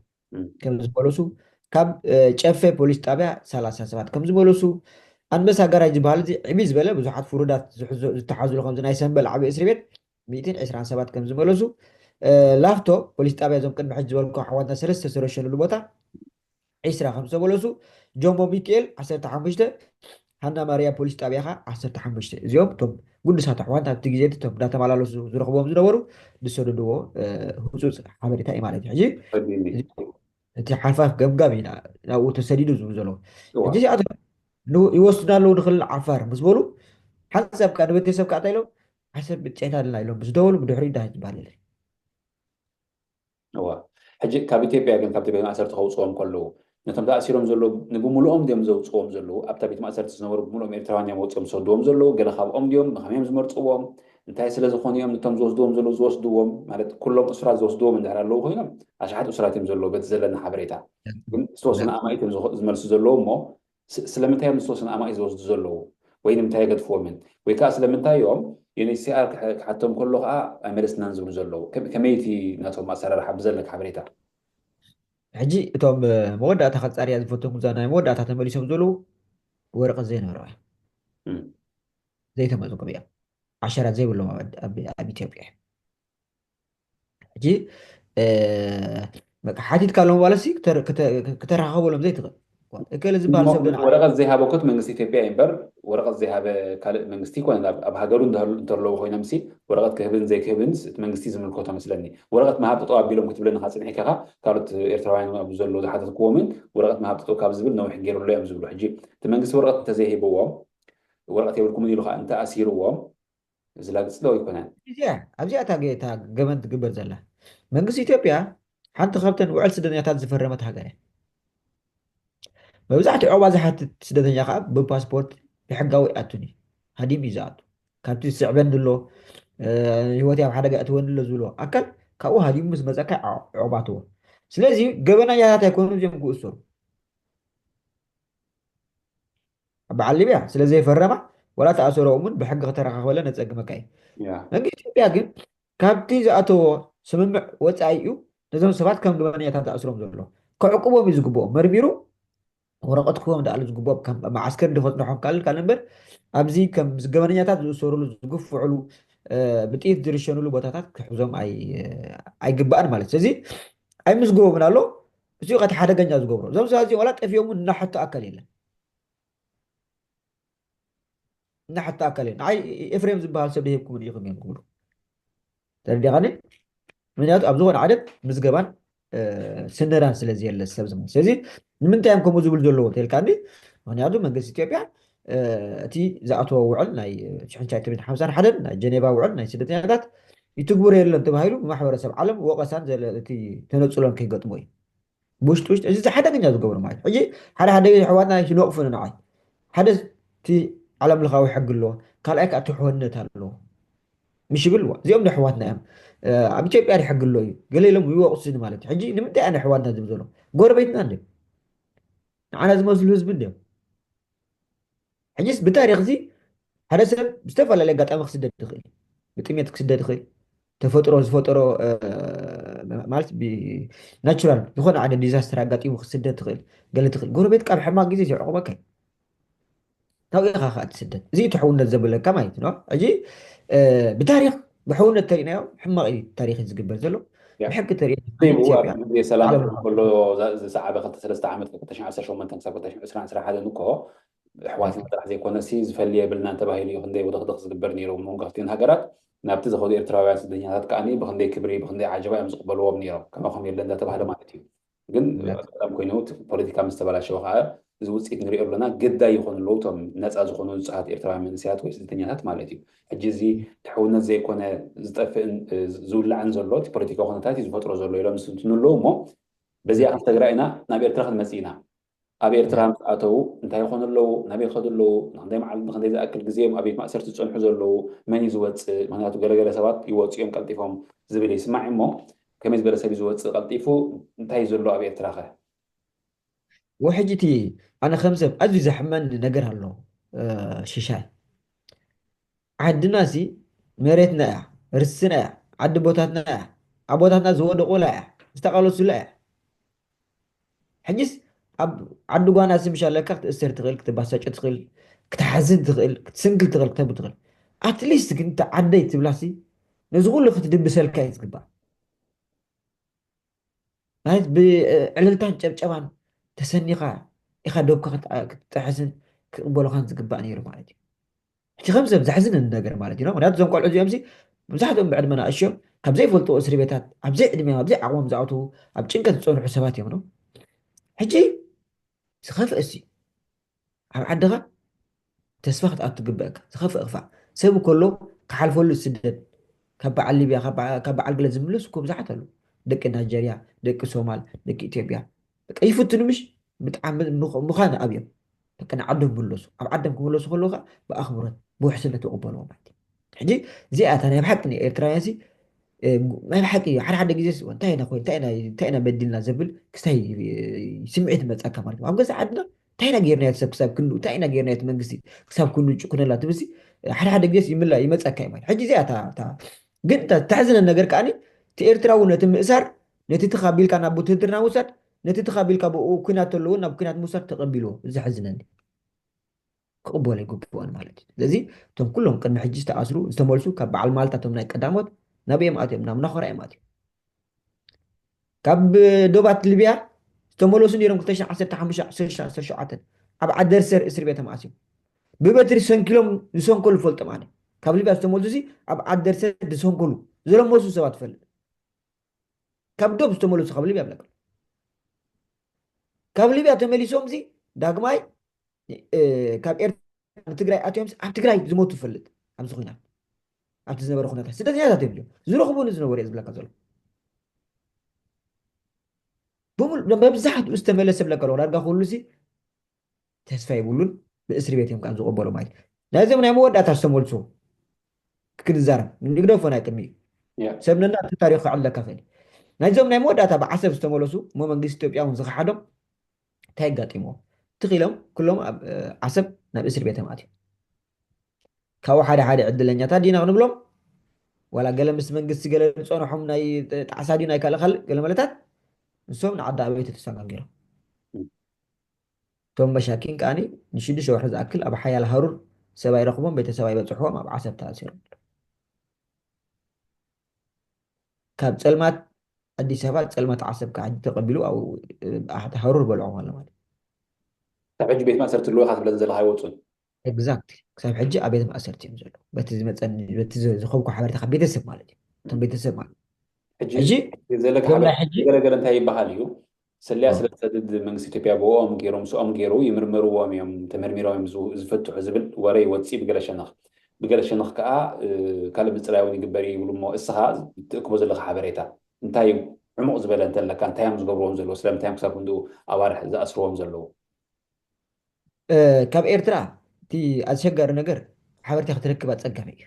ከም ዝመለሱ ካብ ጨፌ ፖሊስ ጣብያ ሰላሳ ሰባት ከም ዝመለሱ ኣንበሳ ጋራጅ ዝበሃል እዚ ዕብይ ዝበለ ብዙሓት ፍሩዳት ዝተሓዝሉ ከምዚ ናይ ሰንበል ዓብዪ እስሪ ቤት ሚእትን ዕስራን ሰባት ከም ዝመለሱ ላፍቶ ፖሊስ ጣብያ እዞም ቅድሚ ሕጂ ዝበልኩ ኣሕዋትና ሰለስተ ዝተረሸኑሉ ቦታ ዒስራ ከም ዝተመለሱ ጆሞ ሚካኤል ዓሰርተ ሓሙሽተ ሃና ማርያ ፖሊስ ጣብያ ከዓ ዓሰርተ ሓሙሽተ እዚኦም እቶም ግዱሳት ኣሕዋት ኣብቲ ግዜ እቲ እቶም እንዳተመላለሱ ዝረኽቦም ዝነበሩ ዝሰደድዎ ህፁፅ ሓበሬታ እዩ ማለት እዩ ሕጂ እቲ ሓፋፍ ገምጋም እዩ ናብኡ ተሰዲዱ ዝብሉ ዘለዉ ሕጂ እዚኣቶም ይወስዱና ኣለዉ ንክልል ዓፋር ምስ በሉ ሓንሳብ ከዓ ንቤተሰብ ከዓ እንታይ ኢሎም፣ ሓንሳብ ብፅዕታ ኣለና ኢሎም ምስ ደወሉ ብድሕሪኡ እንታይ ዝበሃል የለን። እዋ ሕጂ ካብ ኢትዮጵያ ግን ካብቲ ቤት ማእሰርቲ ከውፅዎም ከለዉ ነቶም ተኣሲሮም ዘለዉ ንብምልኦም ድዮም ዘውፅዎም ዘለዉ? ኣብታ ቤት ማእሰርቲ ዝነበሩ ብምልኦም ኤርትራውያን እዮም ወፂኦም ዝሰድዎም ዘለዉ? ገለ ካብኦም ድዮም? ብኸመይ እዮም ዝመርፅዎም? እንታይ ስለ ዝኾኑ እዮም ነቶም ዝወስድዎም ዘለዉ ዝወስድዎም? ማለት ኩሎም እሱራት ዝወስድዎም እንድሕር ኣለዉ ኮይኖም ኣሽሓት እሱራት እዮም ዘለዉ በቲ ዘለና ሓበሬታ። ግን ዝተወሰነ ኣማኢት እዮም ዝኸ- ዝመልሱ ዘለዉ እሞ ስ- ስለምንታይ እዮም ዝተወሰነ ኣማኢት ዝወስዱ ዘለዉ? ወይ ንምንታይ የገድፍዎምን? ወይ ከዓ ስለምንታይ እዮም ዩኤንኤችሲኣር ክሐ- ክሓቶም ከሎ ከዓ ኣይመለስናን ዝብሉ ዘለዉ? ከመ- ከመይ እቲ ናቶም ኣሰራርሓ ብዘለካ ሓበሬታ? ሕጂ እቶም እ፣ መወዳእታ ከፃርያ ዝፈተንኩ እዛ ናይ መወዳእታ ተመሊሶም ዘለዉ ወረቀት ዘይነበረዋ እም። ዘይተመዝገቡ እዮም። ዓሸራ ዘይብሎም ኣብ ኣብ- ኣብ ኢትዮጵያ እዮም። ሕጂ እ፣ በቃ ሓቲትካሎም ማለት ሲ ክተ- ክተ- ክተራኸበሎም ዘይትኽእል እከለ ዝበሃል እሞ ሰብ ደን ወረቐት ዘይሃበኩት መንግስቲ ኢትዮጵያ እዩ እምበር ወረቐት ዘይሃበ ካልእ መንግስቲ ይኮነ ኣብ ኣብ ሃገሩ እንተህሉ- እንተለዉ ኮይኖም ሲ ወረቐት ክህብን ዘይክህብን እቲ መንግስቲ ዝምልከቶ መስለኒ። ወረቐት ምሃብ ጠጠው ኣቢሎም ክትብለኒ ካብ ፅንሒካ ካልኦት ኤርትራውያን ኣብ ዘለዉ ዝሓተትክዎምን ወረቐት ምሃብ ጠጠው ካብ ዝብል ነዊሕ ገይሩሎ እዮም ዝብሉ። ሕጂ እቲ መንግስቲ ወረቐት እንተዘይሂብዎም ወረቐት የብልኩምን ኢሉ ከዓ እንተኣሲርዎም ዝላግፅ ዶ ኣይኮነን? እዚኣ ኣብዚኣ እታ ገ- እታ ገበን ትግበር ዘላ መንግስቲ ኢትዮጵያ ሓንቲ ካብተን ውዕል ስደተኛታት ዝፈረመት ሃገር እያ። መብዛሕትኡ ዕቑባ ዝሓትት ስደተኛ ከዓ ብፓስፖርት ብሕጋዊ ኣቱን እዩ ሃዲም እዩ ዝኣቱ። ካብቲ ዝስዕበኒ ኣሎ እ፣ ህይወት ኣብ ሓደጋ እትወኒ ኣሎ ዝብሎ ኣካል ካብኡ ሃዲሙ ምስ መፀካ ዕቑባ ትዎ። ስለዚ ገበናኛታት ኣይኮኑ እዚኦም ክእሰሩ በዓል ሊብያ ስለ ዘይፈረማ ወላ ተኣሰረኦም እውን ብሕጊ ከተረኻኽበለ ነፀግመካ እዩ። ያ መንግስቲ ኢትዮጵያ ግን ካብቲ ዝኣተዎ ስምምዕ ወፃኢ እዩ ነዞም ሰባት ከም ገበነኛታት ተኣስሮም ዘሎ። ከዕቁቦም እዩ ዝግብኦም። መርሚሩ ወረቐት ክህቦም ደኣሉ ዝግብኦም ከም መዓስከር እንዲ ከፅንሖም ካልእ ካልእ እምበር ኣብዚ ከም ምስ ገበነኛታት ዝእሰሩሉ ዝግፍዕሉ እ፣ ብጥይት ዝርሸኑሉ ቦታታት ክሕዞም ኣይ- ኣይግባእን ማለት ስለዚ ኣይምዝግቦምን ኣሎ። እዚኡ ከቲ ሓደገኛ ዝገብሮ እዞም ሰባት እዚኦም ዋላ ጠፊኦም እውን እናሐቶ ኣካል የለን። እናሐቶ ኣካል የለን። ንዓይ ኤፍሬም ዝበሃል ሰብ ደሂብኩም ዲኹም እዮም ክብሉ ተረዲኻኒ። ምክንያቱ ኣብ ዝኾነ ዓደት ምዝገባን እ፣ ስነዳን ስለ ዘየለ ሰብ ዝመ ስለዚ ንምንታይ እዮም ከምኡ ዝብል ዘለዎ ተልካኒ። ምክንያቱ መንግስቲ ኢትዮጵያ እ፣ እቲ ዝኣተወ ውዕል ናይ ሽሕን ትሽዓተ ሚእትን ሓምሳን ሓደን ናይ ጀኔቫ ውዕል ናይ ስደተኛታት ይትግብሮ የለን ተባሂሉ ብማሕበረሰብ ዓለም ወቀሳን ዘለ- እቲ ተነፅሎን ከይገጥሞ እዩ። ብውሽጢ ውሽጢ እዚ ሓደገኛ ዝገብሩ ማለት ሕጂ ሓደ ሓደ ኣሕዋትና ይነቕፉ ንዓይ ሓደ እቲ ዓለም ለኻዊ ሕጊ ኣሎ ካልኣይ ከዓ ትሕውነት ኣሎ ምሽ ይብል እዚኦም ኣሕዋትና እዮም ኣብ ኢትዮጵያ ሕጊ ኣሎ እዩ ገለ ኢሎም ይወቕሱኒ ማለት እዩ ሕጂ ንምንታይ ኣነ ኣሕዋትና ዝብል ዘሎ ጎረቤትና እንደ ንዓና ዝመስሉ ህዝቢ እንዲዮም ሕጂስ ብታሪክ እዚ ሓደ ሰብ ብዝተፈላለየ ኣጋጣሚ ክስደድ ይኽእል ብጥሜት ክስደድ ይኽእል ተፈጥሮ ዝፈጠሮ ማለት ናቹራል ዝኾነ ሓደ ዲዛስተር ኣጋጢሙ ክስደድ ትኽእል ገለ ትኽእል ጎረቤት ካብ ሕማቅ ግዜ ይዕቁበካ ካብ ኢኻ ከዓ ትስደድ እዚ ትሕውነት ዘብለካ ማለት ነው ሕጂ ብታሪክ ብሕውነት ተሪናዮ ሕማቅ እዩ ታሪክ ዝግበር ዘሎ ብሕጊ ተሪእዮ ሰላም ከሎ ዝሰዓበ ክልተ ሰለስተ ዓመት ክልተ ሽሕን ዓሰርተ ሸሞንተን ክሳብ ክልተ ሽሕን ዕስራን ዕስራን ሓደን እኮ ኣሕዋትና ጥራሕ ዘይኮነሲ ዝፈሊ የብልናን ተባሂሉ እዩ ክንደይ ውድኽድኽ ዝግበር ነይሩ መንጎ ክልቲኦን ሃገራት ናብቲ ዝኸዱ ኤርትራውያን ስደተኛታት ከዓኒ ብክንደይ ክብሪ ብክንደይ ዓጀባ እዮም ዝቕበልዎም ነይሮም ከማኹም የለ እንዳተባህለ ማለት እዩ ግን ኣጋጣሚ ኮይኑ ፖለቲካ ምስ ተበላሸወ ከዓ እዚ ውፅኢት ንሪኦ ኣለና ግዳይ ይኾኑ ኣለዉ እቶም ነፃ ዝኾኑ ንፁሃት ኤርትራውያን መንእሰያት ወይ ስደተኛታት ማለት እዩ ሕጂ እዚ ትሕውነት ዘይኮነ ዝጠፍእን ዝውላዕን ዘሎ እቲ ፖለቲካዊ ኩነታት እዩ ዝፈጥሮ ዘሎ ኢሎም ዝትንትኑ ኣለዉ እሞ በዚኣ ክንሰግራ ኢና ናብ ኤርትራ ክንመፅእ ኢና ኣብ ኤርትራ ምስ ኣተዉ እንታይ ይኾኑ ኣለዉ ናበይ ይኸዱ ኣለዉ ንክንደይ መዓልቲ ንክንደይ ዝኣክል ግዜ እዮም ኣብ ቤት ማእሰርቲ ዝፀንሑ ዘለዉ መን እዩ ዝወፅእ ምክንያቱ ገለገለ ሰባት ይወፁ እዮም ቀልጢፎም ዝብል ይስማዕ እሞ ከመይ ዝበለ ሰብ እዩ ዝወፅእ ቀልጢፉ እንታይ እዩ ዘሎ ኣብ ኤርትራ ከ ወሕጂ እቲ ኣነ ከም ሰብ ኣዝዩ ዘሕመኒ ነገር ኣሎ ሽሻይ ዓድና ሲ መሬትና እያ ርስና እያ ዓዲ ቦታትና እያ ኣብ ቦታትና ዝወደቁላ እያ ዝተቃለሱላ እያ ሕጂስ ኣብ ዓዲ ጓና ሲ ምሽ ኣለካ ክትእሰር ትኽእል ክትባሳጭ ትኽእል ክትሓዝን ትኽእል ክትስንክል ትኽእል ክተብ ትኽእል ኣትሊስት ግን እቲ ዓደይ ትብላሲ ነዚ ኩሉ ክትድብሰልካ እዩ ዝግባእ ማለት ብዕልልታን ጨብጨባን ተሰኒኻ ኢኻ ደብካ ክትጠሕስን ክቕበሉኻን ዝግባእ ነይሩ ማለት እዩ እቲ ከም ሰብ ዘሕዝነኒ ነገር ማለት እዩ ምክንያቱ እዞም ቆልዑ እዚኦም መብዛሕትኦም ብዕድመ ንኣሽዮም ካብ ዘይፈልጥዎ እስሪ ቤታት ኣብ ዘይዕድሜ ኣብ ዘይዓቕሞም ዝኣትዉ ኣብ ጭንቀት ዝፀንሑ ሰባት እዮም ሕጂ ዝኸፍእ እሲ ኣብ ዓድኻ ተስፋ ክትኣቱ ትግበእካ። ዝኸፍእ ክፋእ ሰብ ከሎ ክሓልፈሉ ዝስደድ፣ ካብ በዓል ሊብያ፣ ካብ በዓ- ካብ በዓል ገለ ዝምለሱ እኮ ብዙሓት ኣለዉ። ደቂ ናይጀርያ፣ ደቂ ሶማል፣ ደቂ ኢትዮጵያ። በቃ ይፍትኑ ምሽ ብጣዕሚ ምኽ- ምዃን ኣብዮም። በቃ ንዓዶም ምለሱ። ኣብ ዓዶም ክምለሱ ከለዉ ከዓ ብኣኽብሮት ብውሕስነት ይቕበልዎ ማለት እዩ። ሕጂ እዚኣ እታ ናይ ብሓቂ ናይ ኤርትራውያን ሲ ናይ ብሓቂ ሓደ ሓደ ግዜ እንታይ ኢና ኮይን እንታይ ኢና በዲልና ዘብል ክስታይ ስምዒት መፀካ ማለት ኣብ ገዛ ዓድና እንታይ ኢና ጌርና ሰብ ክሳብ ክንዱ እንታይ ኢና ጌርና መንግስቲ ክሳብ ክንዱ ጭኩነላ ትብልሲ ሓደ ሓደ ግዜ ይምላ ይመፀካ እዩ ማለት ሕጂ እዚኣ ግን ተሕዝነን ነገር ከዓኒ እቲ ኤርትራዊ ነቲ ምእሳር ነቲ ተኻቢልካ ናብ ውትህድርና ውሳድ ነቲ ተኻቢልካ ብኡ ኩናት ተለዎ ናብ ኩናት ምውሳድ ተቐቢልዎ እዚ ሕዝነኒ ክቕበሎ ይግብኦን ማለት እዩ ስለዚ እቶም ኩሎም ቅድሚ ሕጂ ዝተኣስሩ ዝተመልሱ ካብ በዓል ማልታ እቶም ናይ ቀዳሞት ናበይ እዮም ኣትዮም ናብ ናኾራ እዮም ኣትዮም ካብ ዶባት ሊብያ ዝተመለሱ ነይሮም 2015 ኣብ ዓደርሰር እስር ቤት ተማእስዮም ብበትሪ ሰንኪሎም ዝሰንከሉ ፈልጦም ኣነ ካብ ሊብያ ዝተመልሱ ሲ ኣብ ዓደርሰር ዝሰንከሉ ዝለመሱ ሰባት ፈልጥ ካብ ዶብ ዝተመለሱ ካብ ሊብያ ብለካ ካብ ሊብያ ተመሊሶም ሲ ዳግማይ ካብ ኤርትራ ንትግራይ ኣትዮም ኣብ ትግራይ ዝሞቱ ፈልጥ ኣብዚ ኩናት ኣብቲ ዝነበረ ኩነታት ስደተኛታት እዮም ዝረኽቡ ዝነበሩ ዝብለካ ዘሎ መብዛሕትኡ ዝተመለሰ ብለካ ኣለኹ ዳርጋ ኩሉ ሲ ተስፋ ይብሉን ብእስሪ ቤት እዮም ከዓ ዝቕበሉ ማለት ናይዞም ናይ መወዳእታ ዝተመልሱ ክንዛረብ ንግደፎ ናይ ቅድሚ ሰብነና እቲ ታሪክ ክዕለካ ክእል ናይዞም ናይ መወዳእታ ብዓሰብ ዝተመለሱ እሞ መንግስቲ ኢትዮጵያ እውን ዝኸሓዶም እንታይ ኣጋጢምዎ ትኺሎም ኩሎም ኣብ ዓሰብ ናብ እስር ቤት ኣትዮም ካብኡ ሓደ ሓደ ዕድለኛታት ዲና ክንብሎም ዋላ ገለ ምስ መንግስቲ ገለ ዝፀንሖም ናይ ጣዕሳ ድዩ ናይ ካልእ ካልእ ገለ መለታት ንሶም ንዓዲ ኣበይቲ ተሰጋጊሮም እቶም መሻኪን ከዓኒ ንሽዱሽተ ወርሒ ዝኣክል ኣብ ሓያል ሃሩር ሰብ ኣይረኽቦም ቤተሰብ ኣይበፅሕዎም ኣብ ዓሰብ ተኣሲሮም ካብ ፀልማት ኣዲስ ኣበባ ፀልማት ዓሰብ ከዓ ተቐቢሉ ሃሩር በልዖም ኣሎ ማለት ካብ ሕጂ ቤት ማእሰርቲ ኣለዎ ኢኻ ትብለን ዘለኻ ኣይወፁን exactly ክሳብ ሕጂ ኣብ ቤት ማእሰርቲ እዮም ዘለዉ በቲ ዝመፀኒ በቲ ዝኸብኩ ሓበሬታ ካብ ቤተሰብ ማለት እዩ እቶም ቤተሰብ ማለት ሕጂ ሕጂ ዘለካ እዞም ናይ ሓበሬታ ሕጂ ገለገለ እንታይ ይበሃል እዩ ሰለያ ስለ ዝሰድድ መንግስቲ ኢትዮጵያ ብኦም ገይሮም ምስኦም ገይሩ ይምርምርዎም እዮም ተመርሚሮም እዮም ዝው- ዝፍትሑ ዝብል ወረ ይወፅእ ብገለ ሸነኽ ብገለ ሸነኽ ከዓ እ፣ ካልእ ምፅራይ እውን ይግበር እዩ ይብሉ እሞ እስኻ ትእክቦ ዘለካ ሓበሬታ እንታይ እዩ ዕሙቕ ዝበለ እንተለካ እንታይ እዮም ዝገብርዎም ዘለዉ ስለምንታይ እዮም ክሳብ ክንድኡ ኣዋርሕ ዝኣስርዎም ዘለዉ ካብ ኤርትራ እቲ ኣስቸጋሪ ነገር ሓበሬታ ክትረክብ ኣፀጋሚ እዩ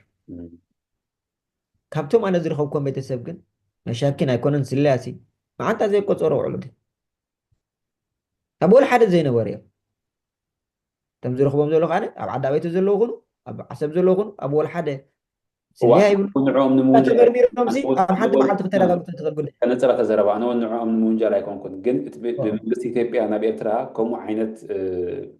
ካብቶም ኣነ ዝረኸብኮም ቤተሰብ ግን መሻኪን ኣይኮነን ስለያሲ መዓንጣ ዘይቆፀሮ ውዕሉት ኣብ ወላ ሓደ ዘይነበሩ እዮም እቶም ዝረኽቦም ዘሎ ከዓነ ኣብ ዓዲ ኣበይቲ ዘለዉ ኩኑ ኣብ ዓሰብ ዘለዉ ኩኑ ኣብ ወላ ሓደ ስለ ይብሉ ንዕኦም ንምውንጃል ተመርሚሮም ሲ ኣብ ሓንቲ መዓልቲ ክተረጋግጡ ትኽእል ጉዳይ ከነፅራ ተዘረባ ኣነ እውን ንዕኦም ንምውንጃል ኣይኮንኩን ግን እቲ ብ- ብመንግስቲ ኢትዮጵያ ናብ ኤርትራ ከምኡ ዓይነት እ፣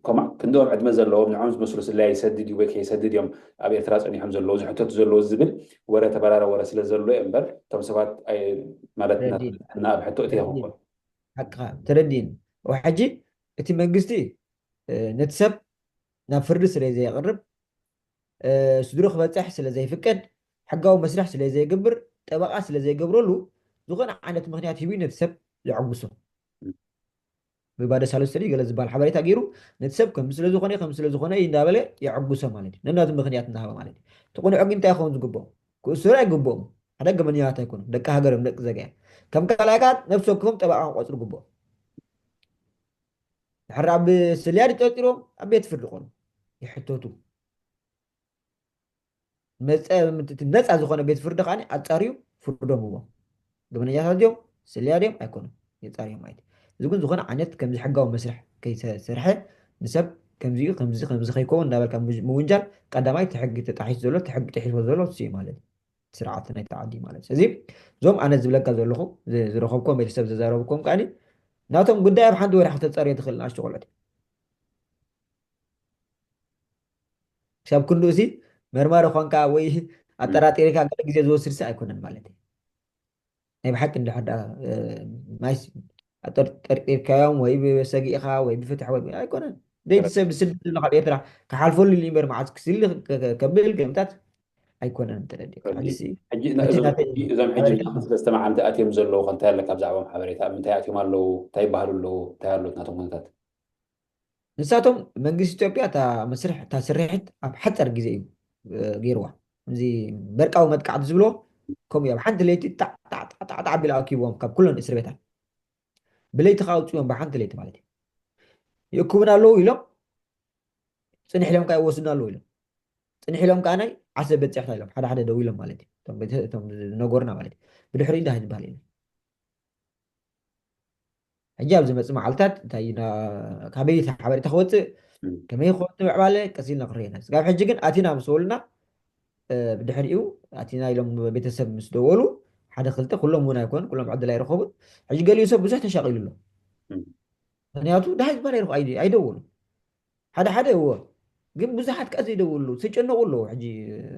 ከምኡ ክንድኦም ዕድመ ዘለዎም ንዕኦም ዝመስሉ ስለያ ይሰድድ እዩ ወይ ከይሰድድ እዮም ኣብ ኤርትራ ፀኒሖም ዘለዉ ዝሕተቱ ዘለዉ ዝብል ወረ ተበራረ ወረ ስለ ዘሎ እየ እምበር እቶም ሰባት ኣይ- ማለት ረዲን እና ኣብ ሕቶ እቲ ረዲን ይኸውን ሓቅኻ ተረዲን ሕጂ እቲ መንግስቲ ነቲ ሰብ ናብ ፍርዲ ስለ ዘየቕርብ ስድሩ ክበፅሕ ስለ ዘይፍቀድ ሕጋዊ መስርሕ ስለ ዘይገብር ጠበቓ ስለ ዘይገብረሉ ዝኾነ ዓይነት ምክንያት ሂቡ ነቲ ሰብ ዘዕጉሶ ብባደ ሳልስተ ገለ ዝበሃል ሓበሬታ ገይሩ ነቲ ሰብ ከም ስለ ዝኾነ ከም ስለ ዝኾነ እንዳበለ የዕጉሶ ማለት እዩ ነናቱ ምክንያት እናሃበ ማለት እዩ እቲ ቁኑዕ ግን እንታይ ይኸውን ዝግብኦም ክእሰሩ ኣይግብኦም ሓደ ገመኛታት ኣይኮኑም ደቂ ሃገር እዮም ደቂ ዘጋ እዮም ከም ካልኣይ ከዓ ነብሲ ወከፎም ጠበቓ ክቆፅሩ ግብኦም ድሕር ኣብ ስልያ ተጠርጢሮም ኣብ ቤት ፍርዲ ቆኑ ይሕተቱ ነፃ ዝኾነ ቤት ፍርዲ ከዓ ኣፃርዩ ፍርዶም ህቦም ገበነኛታት ድዮም ስልያ ድዮም ኣይኮኑም የፃርዮም ማለት እዚ ግን ዝኾነ ዓይነት ከምዚ ሕጋዊ መስርሕ ከይሰርሐ ንሰብ ከምዚኡ ከምዚ ከምዚ ከይከውን እንዳበልካ ምውንጃል ቀዳማይ እቲ ሕጊ ተጣሒሱ ዘሎ እቲ ሕጊ ጥሒስዎ ዘሎ እሱ እዩ ማለት እዩ ስርዓት ናይቲ ዓዲ ማለት እዚ እዞም ኣነ ዝብለካ ዘለኹ ዝረኸብኮም ቤተሰብ ዘዛረብኮም ከዓኒ ናቶም ጉዳይ ኣብ ሓንቲ ወርሒ ክተፀርዮ ትኽእል ንኣሽቱ ቆልዑት ክሳብ ክንዱ እዚ መርማሪ ኾንካ ወይ ኣጠራጢርካ ገለ ግዜ ዝወስድ ሲ ኣይኮነን ማለት እዩ ናይ ብሓቂ እንድሕር ማይስ ጠርጢርካዮም ወይ ብሰጊእኻ ወይ ብፍትሒ ወይ ኣይኮነን ደይቲ ሰብ ዝስደድ ዘሎ ካብ ኤርትራ ክሓልፈሉ ኢሉ እምበር መዓዝ ክስሊ ከብል ገምታት ኣይኮነን ተረዲእካ ሕጂ እዞም ሕጂ ስለ ዝተመዓንቲ ኣትዮም ዘለዉ ከንታይ ኣለካ ብዛዕባም ሓበሬታ ምንታይ ኣትዮም ኣለዉ እንታይ ይበሃሉ ኣለዉ እንታይ ኣሎ ናቶም ኩነታት ንሳቶም መንግስቲ ኢትዮጵያ እታ መስርሕ እታ ስርሒት ኣብ ሓፀር ግዜ እዩ ገይርዋ። እዚ በርቃዊ መጥቃዕቲ ዝብሎ ከምኡ ኣብ ሓንቲ ለይቲ ጣዕጣዕጣዕጣዕ ቢል ኣኪብዎም ካብ ኩለን እስር ቤታት ብለይቲ ከዓ ኣውፅዎም ብሓንቲ ለይቲ ማለት እዩ። ይእክቡና ኣለዉ ኢሎም ፅንሕ ኢሎም ከዓ ይወስዱና ኣለዉ ኢሎም ፅንሕ ኢሎም ከዓ ናይ ዓሰብ በፂሕና ኢሎም ሓደ ሓደ ደው ኢሎም ማለት እዩ። እቶም ዝነገሩና ማለት እዩ። ብድሕሪ እንታይ ዝበሃል የለን። ሕጂ ኣብ ዝመፅእ መዓልታት እንታይ ካበይ ሓበሬታ ክወፅእ ከመይ ክወፅእ ምዕባለ ቀስ ኢልና ክረየና ስጋብ ሕጂ ግን ኣቲና ምስ በሉና ብድሕሪኡ ኣቲና ኢሎም ቤተሰብ ምስ ደወሉ ሓደ ክልተ ኩሎም እውን ኣይኮን ኩሎም ዕድል ኣይረኸቡን። ሕጂ ገሊኡ ሰብ ብዙሕ ተሻቂሉ ኣሎ። ምክንያቱ ደሃይ ዝበሃል ኣይደወሉ ሓደ ሓደ እዎ ግን ብዙሓት ቃ ዘይደውሉ ዝጨነቁ ኣለዉ። ሕጂ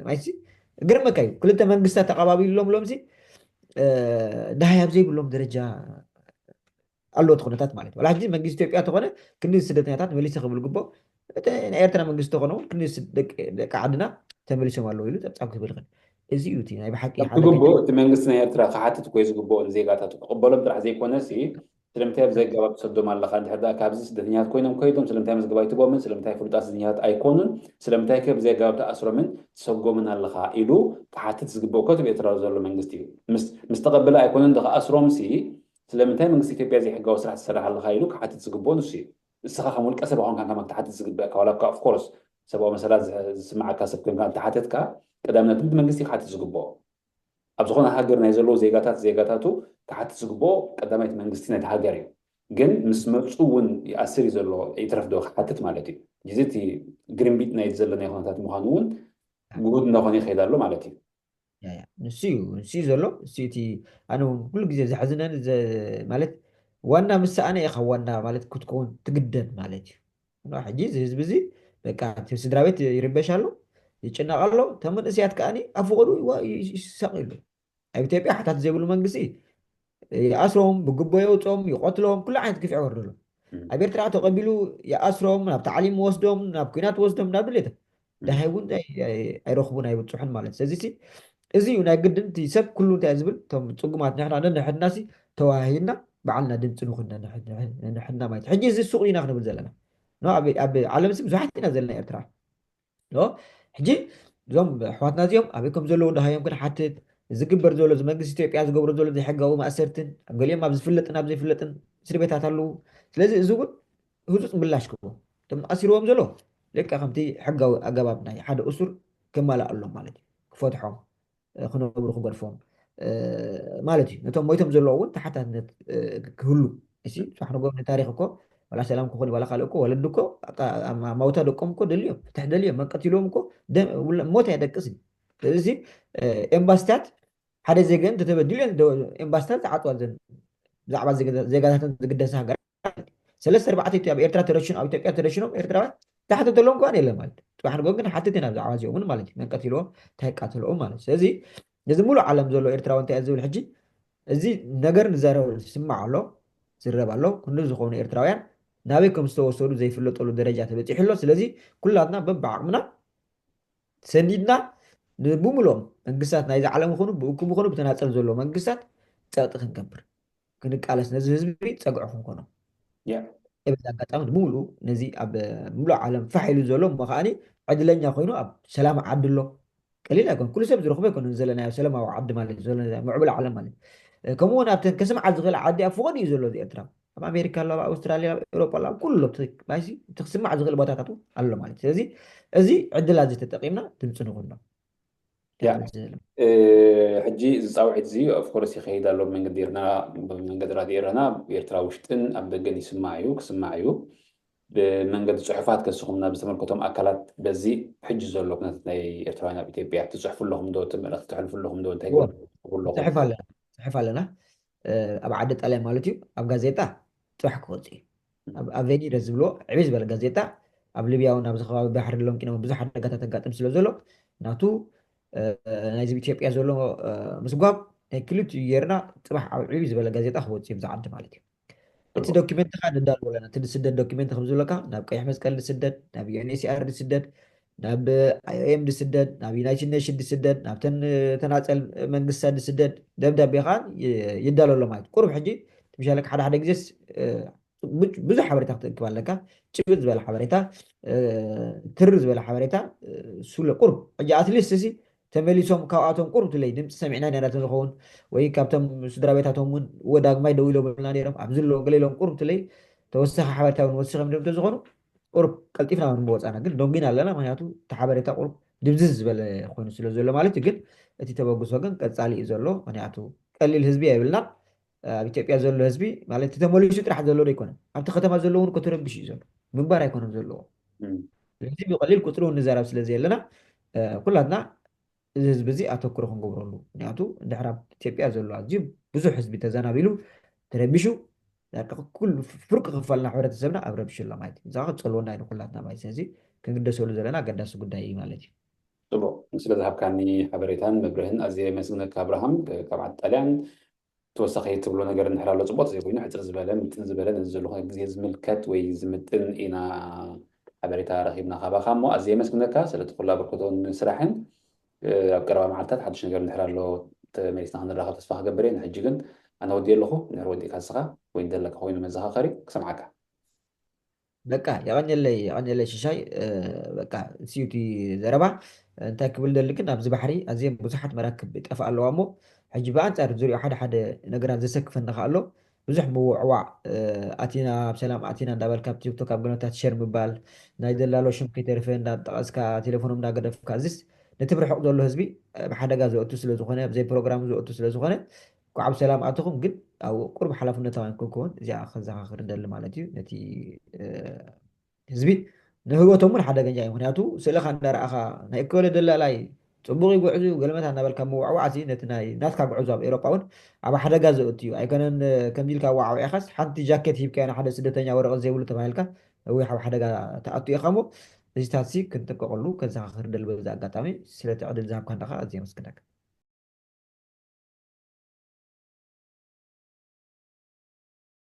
ማይሲ ግርመካ እዩ ክልተ መንግስታት ተቀባቢሎም ሎም ሲ ደሃይ ኣብ ዘይብሎም ደረጃ ኣለዎ እቲ ኩነታት ማለት እዩ። ሕጂ መንግስቲ ኢትዮጵያ ተኾነ ክንዲ ስደተኛታት መሊሰ ክብል ግቦ እቲ ናይ ኤርትራ መንግስቲ ተኾነ እውን ክንዲ ደቂ ዓድና ተመሊሶም ኣለዉ ኢሉ ጸብጻብ ክብል ይኽእል። እዚ እዩ እቲ ናይ ብሓቂ ግቦ እቲ መንግስቲ ናይ ኤርትራ ክሓትት ኮይ ዝግብኦ ንዜጋታቱ ክቕበሎም ጥራሕ ዘይኮነ ሲ ስለምንታይ ብዘይ ኣገባብ ትሰዶም ኣለኻ? እንድሕር ደኣ ካብዚ ስደተኛታት ኮይኖም ከይዶም ስለምንታይ መዝገብ ኣይትቦምን? ስለምንታይ ፍሉጣት ስደተኛታት ኣይኮኑን? ስለምንታይ ከ ብዘይ ኣገባብ ትኣስሮምን ትሰጎምን ኣለኻ? ኢሉ ክሓትት ዝግብኦ እኮ እቲ ብኤርትራ ዘሎ መንግስቲ እዩ። ምስ ምስ ተቐበለ ኣይኮነን ዶ ክኣስሮም ሲ ስለምንታይ መንግስቲ ኢትዮጵያ ዘይሕጋዊ ስራሕ ትሰርሕ ኣለኻ? ኢሉ ክሓትት ዝግብኦ ንሱ እዩ። ንስኻ ከም ውልቀ ሰብ ኣኾንካ ከማን ክትሓትት ዝግበእካ ዋላ እኳ ኦፍኮርስ ሰብኣዊ መሰላት ዝስምዓካ ሰብ ኮይንካ እንተሓተትካ ቀዳምነት እቲ መንግስቲ ክሓትት ዝግብኦ ኣብ ዝኾነ ሃገር ናይ ዘለዉ ዜጋታት ዜጋታቱ ክሓትት ዝግብኦ ቀዳማይ እቲ መንግስቲ ናይቲ ሃገር እዩ። ግን ምስ መፁ እውን ይኣስር እዩ ዘሎ ይትረፍ ዶ ክሓትት ማለት እዩ። እዚ እቲ ግርምቢጥ ናይ ዘሎ ናይ ኩነታት ምዃኑ እውን ግሁድ እናኾነ ይኸይድ ኣሎ ማለት እዩ። ንሱ እዩ ንሱ እዩ ዘሎ እሱ እቲ ኣነ እውን ኩሉ ግዜ ዘሕዝነን ማለት ዋና ምስ ሰኣነ ኢኻ ዋና ማለት ክትከውን ትግደድ ማለት እዩ። ሕጂ እዚ ህዝቢ እዚ በቃ እቲ ስድራ ቤት ይርበሽ ኣሎ ይጭነቕ ኣሎ። እቶም መንእሰያት ከኣ ኣብ ፍቐዱ ይሳቕ ይሉ ኣብ ኢትዮጵያ ሓታት ዘይብሉ መንግስቲ ይኣስሮም ብግቦ የውፅኦም ይቆትሎም ኩሉ ዓይነት ግፍዒ ወርደሎም። ኣብ ኤርትራ ተቐቢሉ ይኣስሮም ናብ ታዕሊም ወስዶም ናብ ኩናት ወስዶም ናብ ድሌቶም ደሃይ እውን ኣይረኽቡን ኣይብፅሑን ማለት ስለዚ እዚ እዩ ናይ ግድን እቲ ሰብ ኩሉ እንታይ ዝብል እቶም ፅጉማት ንሕና ነንሕድና ሲ ተዋሂና ባዕልና ድምፂ ንኹን ነንሕድና ማለት ሕጂ እዚ ሱቕ ኢና ክንብል ዘለና ኣብ ዓለም ሲ ብዙሓት ኢና ዘለና ኤርትራ ሕጂ እዞም ኣሕዋትና እዚኦም ኣበይ ከም ዘለዉ ደሃዮም ክንሓትት ዝግበር ዘሎ እዚ መንግስቲ ኢትዮጵያ ዝገብሮ ዘሎ ዘይሕጋዊ ማእሰርትን ኣብ ገሊኦም ኣብ ዝፍለጥን ኣብ ዘይፍለጥን እስር ቤታት ኣለዉ። ስለዚ እዚ እውን ህፁፅ ምላሽ ክቦ እቶም ኣሲርዎም ዘሎ ደቂ ከምቲ ሕጋዊ ኣገባብ ናይ ሓደ እሱር ክማላእ ኣሎ ማለት እዩ። ክፈትሖም ክነብሩ ክገድፎም ማለት እዩ። ነቶም ሞይቶም ዘለዉ እውን ተሓታትነት ክህሉ እሲ ሳሕንጎም ንታሪክ እኮ ዋላ ሰላም ክኾን ዋላ ካልእ እኮ ወለዲ እኮ ማውታ ደቆም እኮ ደልዮም ፍትሕ ደልዮም መንቀትልዎም እኮ ሞት ኣየደቅስን። ስለዚ ኤምባስታት ሓደ ዜገን ተተበዲሉ ኤምባስታት ዝዓፅዋ ዘን ብዛዕባ ዜጋታትን ዝግደሰ ሃገራት ሰለስተ ኣርባዕተ ኣብ ኤርትራ ተረሽኑ ኣብ ኢትዮጵያ ተረሽኖም ኤርትራውያን ዝሓተተሎም ከዋን የለን ማለት እዩ። ፅባሕ ንጎ ግን ሓትት ኢና ብዛዕባ እዚኦም እውን ማለት እዩ መንቀትልዎም እንታይ ቃተልኦም ማለት እዩ። ስለዚ ነዚ ሙሉእ ዓለም ዘሎ ኤርትራዊ እንታይ ዝብል ሕጂ እዚ ነገር ንዛረብ ዝስማዕ ኣሎ ዝረብ ኣሎ ክንዲ ዝኾኑ ኤርትራውያን ናበይ ከም ዝተወሰዱ ዘይፍለጠሉ ደረጃ ተበፂሑ ኣሎ። ስለዚ ኩላትና በብዓቕምና ሰኒድና ንብሙሉኦም መንግስታት ናይዚ ዓለም ይኹኑ ብእኩም ይኹኑ ብተናፀል ዘሎ መንግስታት ፀቕጢ ክንገብር ክንቃለስ ነዚ ህዝቢ ፀግዑ ክንኮኖ በዚ ኣጋጣሚ ብሙሉ ነዚ ኣብ ሙሉእ ዓለም ፋሕ ኢሉ ዘሎ እሞ ከዓኒ ዕድለኛ ኮይኑ ኣብ ሰላም ዓዲ ኣሎ ቀሊል ኣይኮን ኩሉ ሰብ ዝረኽቦ ኣይኮነ ዘለናዮ ሰላማዊ ዓዲ ማለት ዘሎ ምዕቡል ዓለም ማለት ከምኡ እውን ኣብተን ከስምዓ ዝኽእል ዓዲ ኣብ ፍቐዱ እዩ ዘሎ እዚ ኤርትራ ኣብ ኣሜሪካ ኣሎ ኣብ ኣውስትራሊያ ኣብ ኤውሮጳ ኣሎ ኣብ ኩሉ ናይሲ እቲ ክስማዕ ዝኽእል ቦታታት ኣሎ ማለት ስለዚ እዚ ዕድል እዚ ተጠቂምና ድምፂ ንኹኖ ሕጂ እዚ ፃውዒት እዚ ኦፍኮርስ ይኸይድ ኣሎ ብመንገዲ ኤርና ብመንገዲ ራድዮ ኤረና ኤርትራ ውሽጥን ኣብ ደገን ይስማዕ እዩ ክስማዕ እዩ። ብመንገዲ ፅሑፋት ከስኹም ናብ ዝተመልከቶም ኣካላት በዚ ሕጂ ዘሎ ኩነታት ናይ ኤርትራውያን ኣብ ኢትዮጵያ ትፅሕፉ ኣለኹም ዶ እቲ መልእኽቲ ተሕልፉ ኣለኹም ዶ እንታይ ገ ኣለኹም ፅሕፍ ኣለና ኣብ ዓዲ ጣልያን ማለት እዩ ኣብ ጋዜጣ ፅባሕ ክወፅእ እዩ። ኣብ ኣቬኒረ ዝብልዎ ዕብይ ዝበለ ጋዜጣ ኣብ ሊብያ እውን ኣብዚ ከባቢ ባሕሪ ለንቂኖም ብዙሕ ሓደጋታት ኣጋጥም ስለ ዘሎ ናቱ ናይዚ ኢትዮጵያ ዘሎ ምስጓብ ናይ ክልቲኡ ጌርና ፅባሕ ኣብ ዕብይ ዝበለ ጋዜጣ ክወፅእ እዩ ብዛ ዓዲ ማለት እዩ። እቲ ዶኪመንት ከዓ ንዳልዎ ኣለና እቲ ዝስደድ ዶኪመንት ከም ዝብለካ ናብ ቀይሕ መስቀል ዝስደድ ናብ ዩኤንኤችሲኣር ዝስደድ ናብ ኣይኦኤም ዝስደድ ናብ ዩናይትድ ኔሽን ዝስደድ ናብተን ተናፀል መንግስታት ዝስደድ ደብዳቤ ከዓ ይዳሎ ኣሎ ማለት ቁሩብ ሕጂ ትምሻለካ ሓደ ሓደ ግዜስ ብዙ ሓበሬታ ክትእክብ ኣለካ። ጭብጥ ዝበለ ሓበሬታ፣ ትር ዝበለ ሓበሬታ። ስለ ቁርብ ሕጂ ኣትሊስት እዚ ተመሊሶም ካብኣቶም ቁርብ ትለይ ድምፂ ሰሚዕና ነራትን ዝኸውን ወይ ካብቶም ስድራ ቤታቶም እውን ወዳግማይ ደው ኢሎምልና ነይሮም ኣብዚ ኣለዉ ገለ ኢሎም ቁርብ ትለይ ተወሳኺ ሓበሬታ እውን ወሲኾም ድምፂ ዝኾኑ ቁርብ ቀልጢፍና እውን ምወፃና ግን ደንጉና ኣለና። ምክንያቱ እቲ ሓበሬታ ቁርብ ድብዝዝ ዝበለ ኮይኑ ስለ ዘሎ ማለት እዩ። ግን እቲ ተበግሶ ግን ቀፃሊ እዩ ዘሎ። ምክንያቱ ቀሊል ህዝቢ የብልና። ኣብ ኢትዮጵያ ዘሎ ህዝቢ ማለት ተመሊሱ ጥራሕ ዘሎ ዶ ኣይኮነን ኣብቲ ከተማ ዘለውን ተረቢሹ እዩ ዘሎ። ምንባር ኣይኮነን ዘለዎ። ስለዚ ብቀሊል ቁፅሪ እውን ንዘራብ ስለዚ የለና ኩላትና እዚ ህዝቢ እዚ ኣተክሮ ክንገብረሉ። ምክንያቱ ድሕር ኣብ ኢትዮጵያ ዘሎ ኣዝዩ ብዙሕ ህዝቢ ተዘናቢሉ ተረቢሹ ኩሉ ፍርቂ ክፋልና ሕብረተሰብና ኣብ ረብሽሎ ማለት እዩ። እዛ ክፀልወና እዩ ንኩላትና ማለት ስለዚ ክንግደሰሉ ዘለና ኣገዳሲ ጉዳይ እዩ ማለት እዩ። ፅቡቅ ስለ ዝሃብካኒ ሓበሬታን መብርህን ኣዝየ የመስግነካ ኣብርሃም። ካብ ዓዲ ጣልያን ተወሳኺ ትብሎ ነገር እንድሕር ኣሎ ፅቡቅ ተዘይኮይኑ ሕፅር ዝበለ ምጥን ዝበለ ነዚ ዘለኹ ግዜ ዝምልከት ወይ ዝምጥን ኢና ሓበሬታ ረኺብና ካባኻ እሞ ኣዝየ የመስግነካ ስለቲ ኩሉ ኣበርክቶን ስራሕን። ኣብ ቀረባ መዓልታት ሓድሽ ነገር እንድሕር ኣሎ ተመሊስና ክንራኸብ ተስፋ ክገብር እየ። ንሕጂ ግን ኣነ ወዲየ ኣለኹ እንድሕር ወዲእካ ንስኻ ወይ ዘለካ ኮይኑ መዘኻኸሪ ክሰምዓካ። በቃ የቐንየለይ የቐንየለይ ሽሻይ። በቃ እዚዩ እቲ ዘረባ እንታይ ክብል ደሊ ግን ኣብዚ ባሕሪ ኣዝየን ብዙሓት መራክብ ይጠፍኣ ኣለዋ እሞ ሕጂ ብኣንፃር ዝሪኦ ሓደ ሓደ ነገራት ዘሰክፈኒ ከ ኣሎ ብዙሕ ምውዕዋዕ ኣቲና ኣብ ሰላም ኣቲና እንዳበልካ ኣብ ቲክቶክ ኣብ ገለታት ሸር ምባል ናይ ደላሎ ሽም ከይተርፈ እንዳጠቐስካ ቴሌፎኖም እንዳገደፍካ እዚስ ነቲ ብርሑቕ ዘሎ ህዝቢ ኣብ ሓደጋ ዘእቱ ስለዝኾነ ኣብዘይ ፕሮግራም ዘእቱ ስለዝኾነ እንኳዕ ብሰላም ኣተኹም ግን ኣብ ቁርብ ሓላፍነታውያን ክንከውን እዚኣ ከዘኻኽር ደሊ ማለት እዩ ነቲ ህዝቢ ንህይወቶም እውን ሓደገኛ እዩ። ምክንያቱ ስእልኻ እንዳረኣኻ ናይ እከለ ደላላይ ፅቡቅ ይጉዕዙ ገለመታ እናበልካ ምውዕዋዕ እዚ ነቲ ናይ ናትካ ጉዕዞ ኣብ ኤሮጳ እውን ኣብ ሓደጋ ዘእቱ እዩ። ኣይኮነን ከምዚ ኢልካ ዋዕዊዕኻስ ሓንቲ ጃኬት ሂብካዮ ንሓደ ስደተኛ ወረቀት ዘይብሉ ተባሂልካ እዊሕ ኣብ ሓደጋ ተኣቱ ኢኻ እሞ እዚታት ሲ ክንጥንቀቀሉ ከዘኻኽር ደሊ በዚ ኣጋጣሚ ስለቲ ዕድል ዝሃብካና ከዓ ኣዝየ የመስግነካ።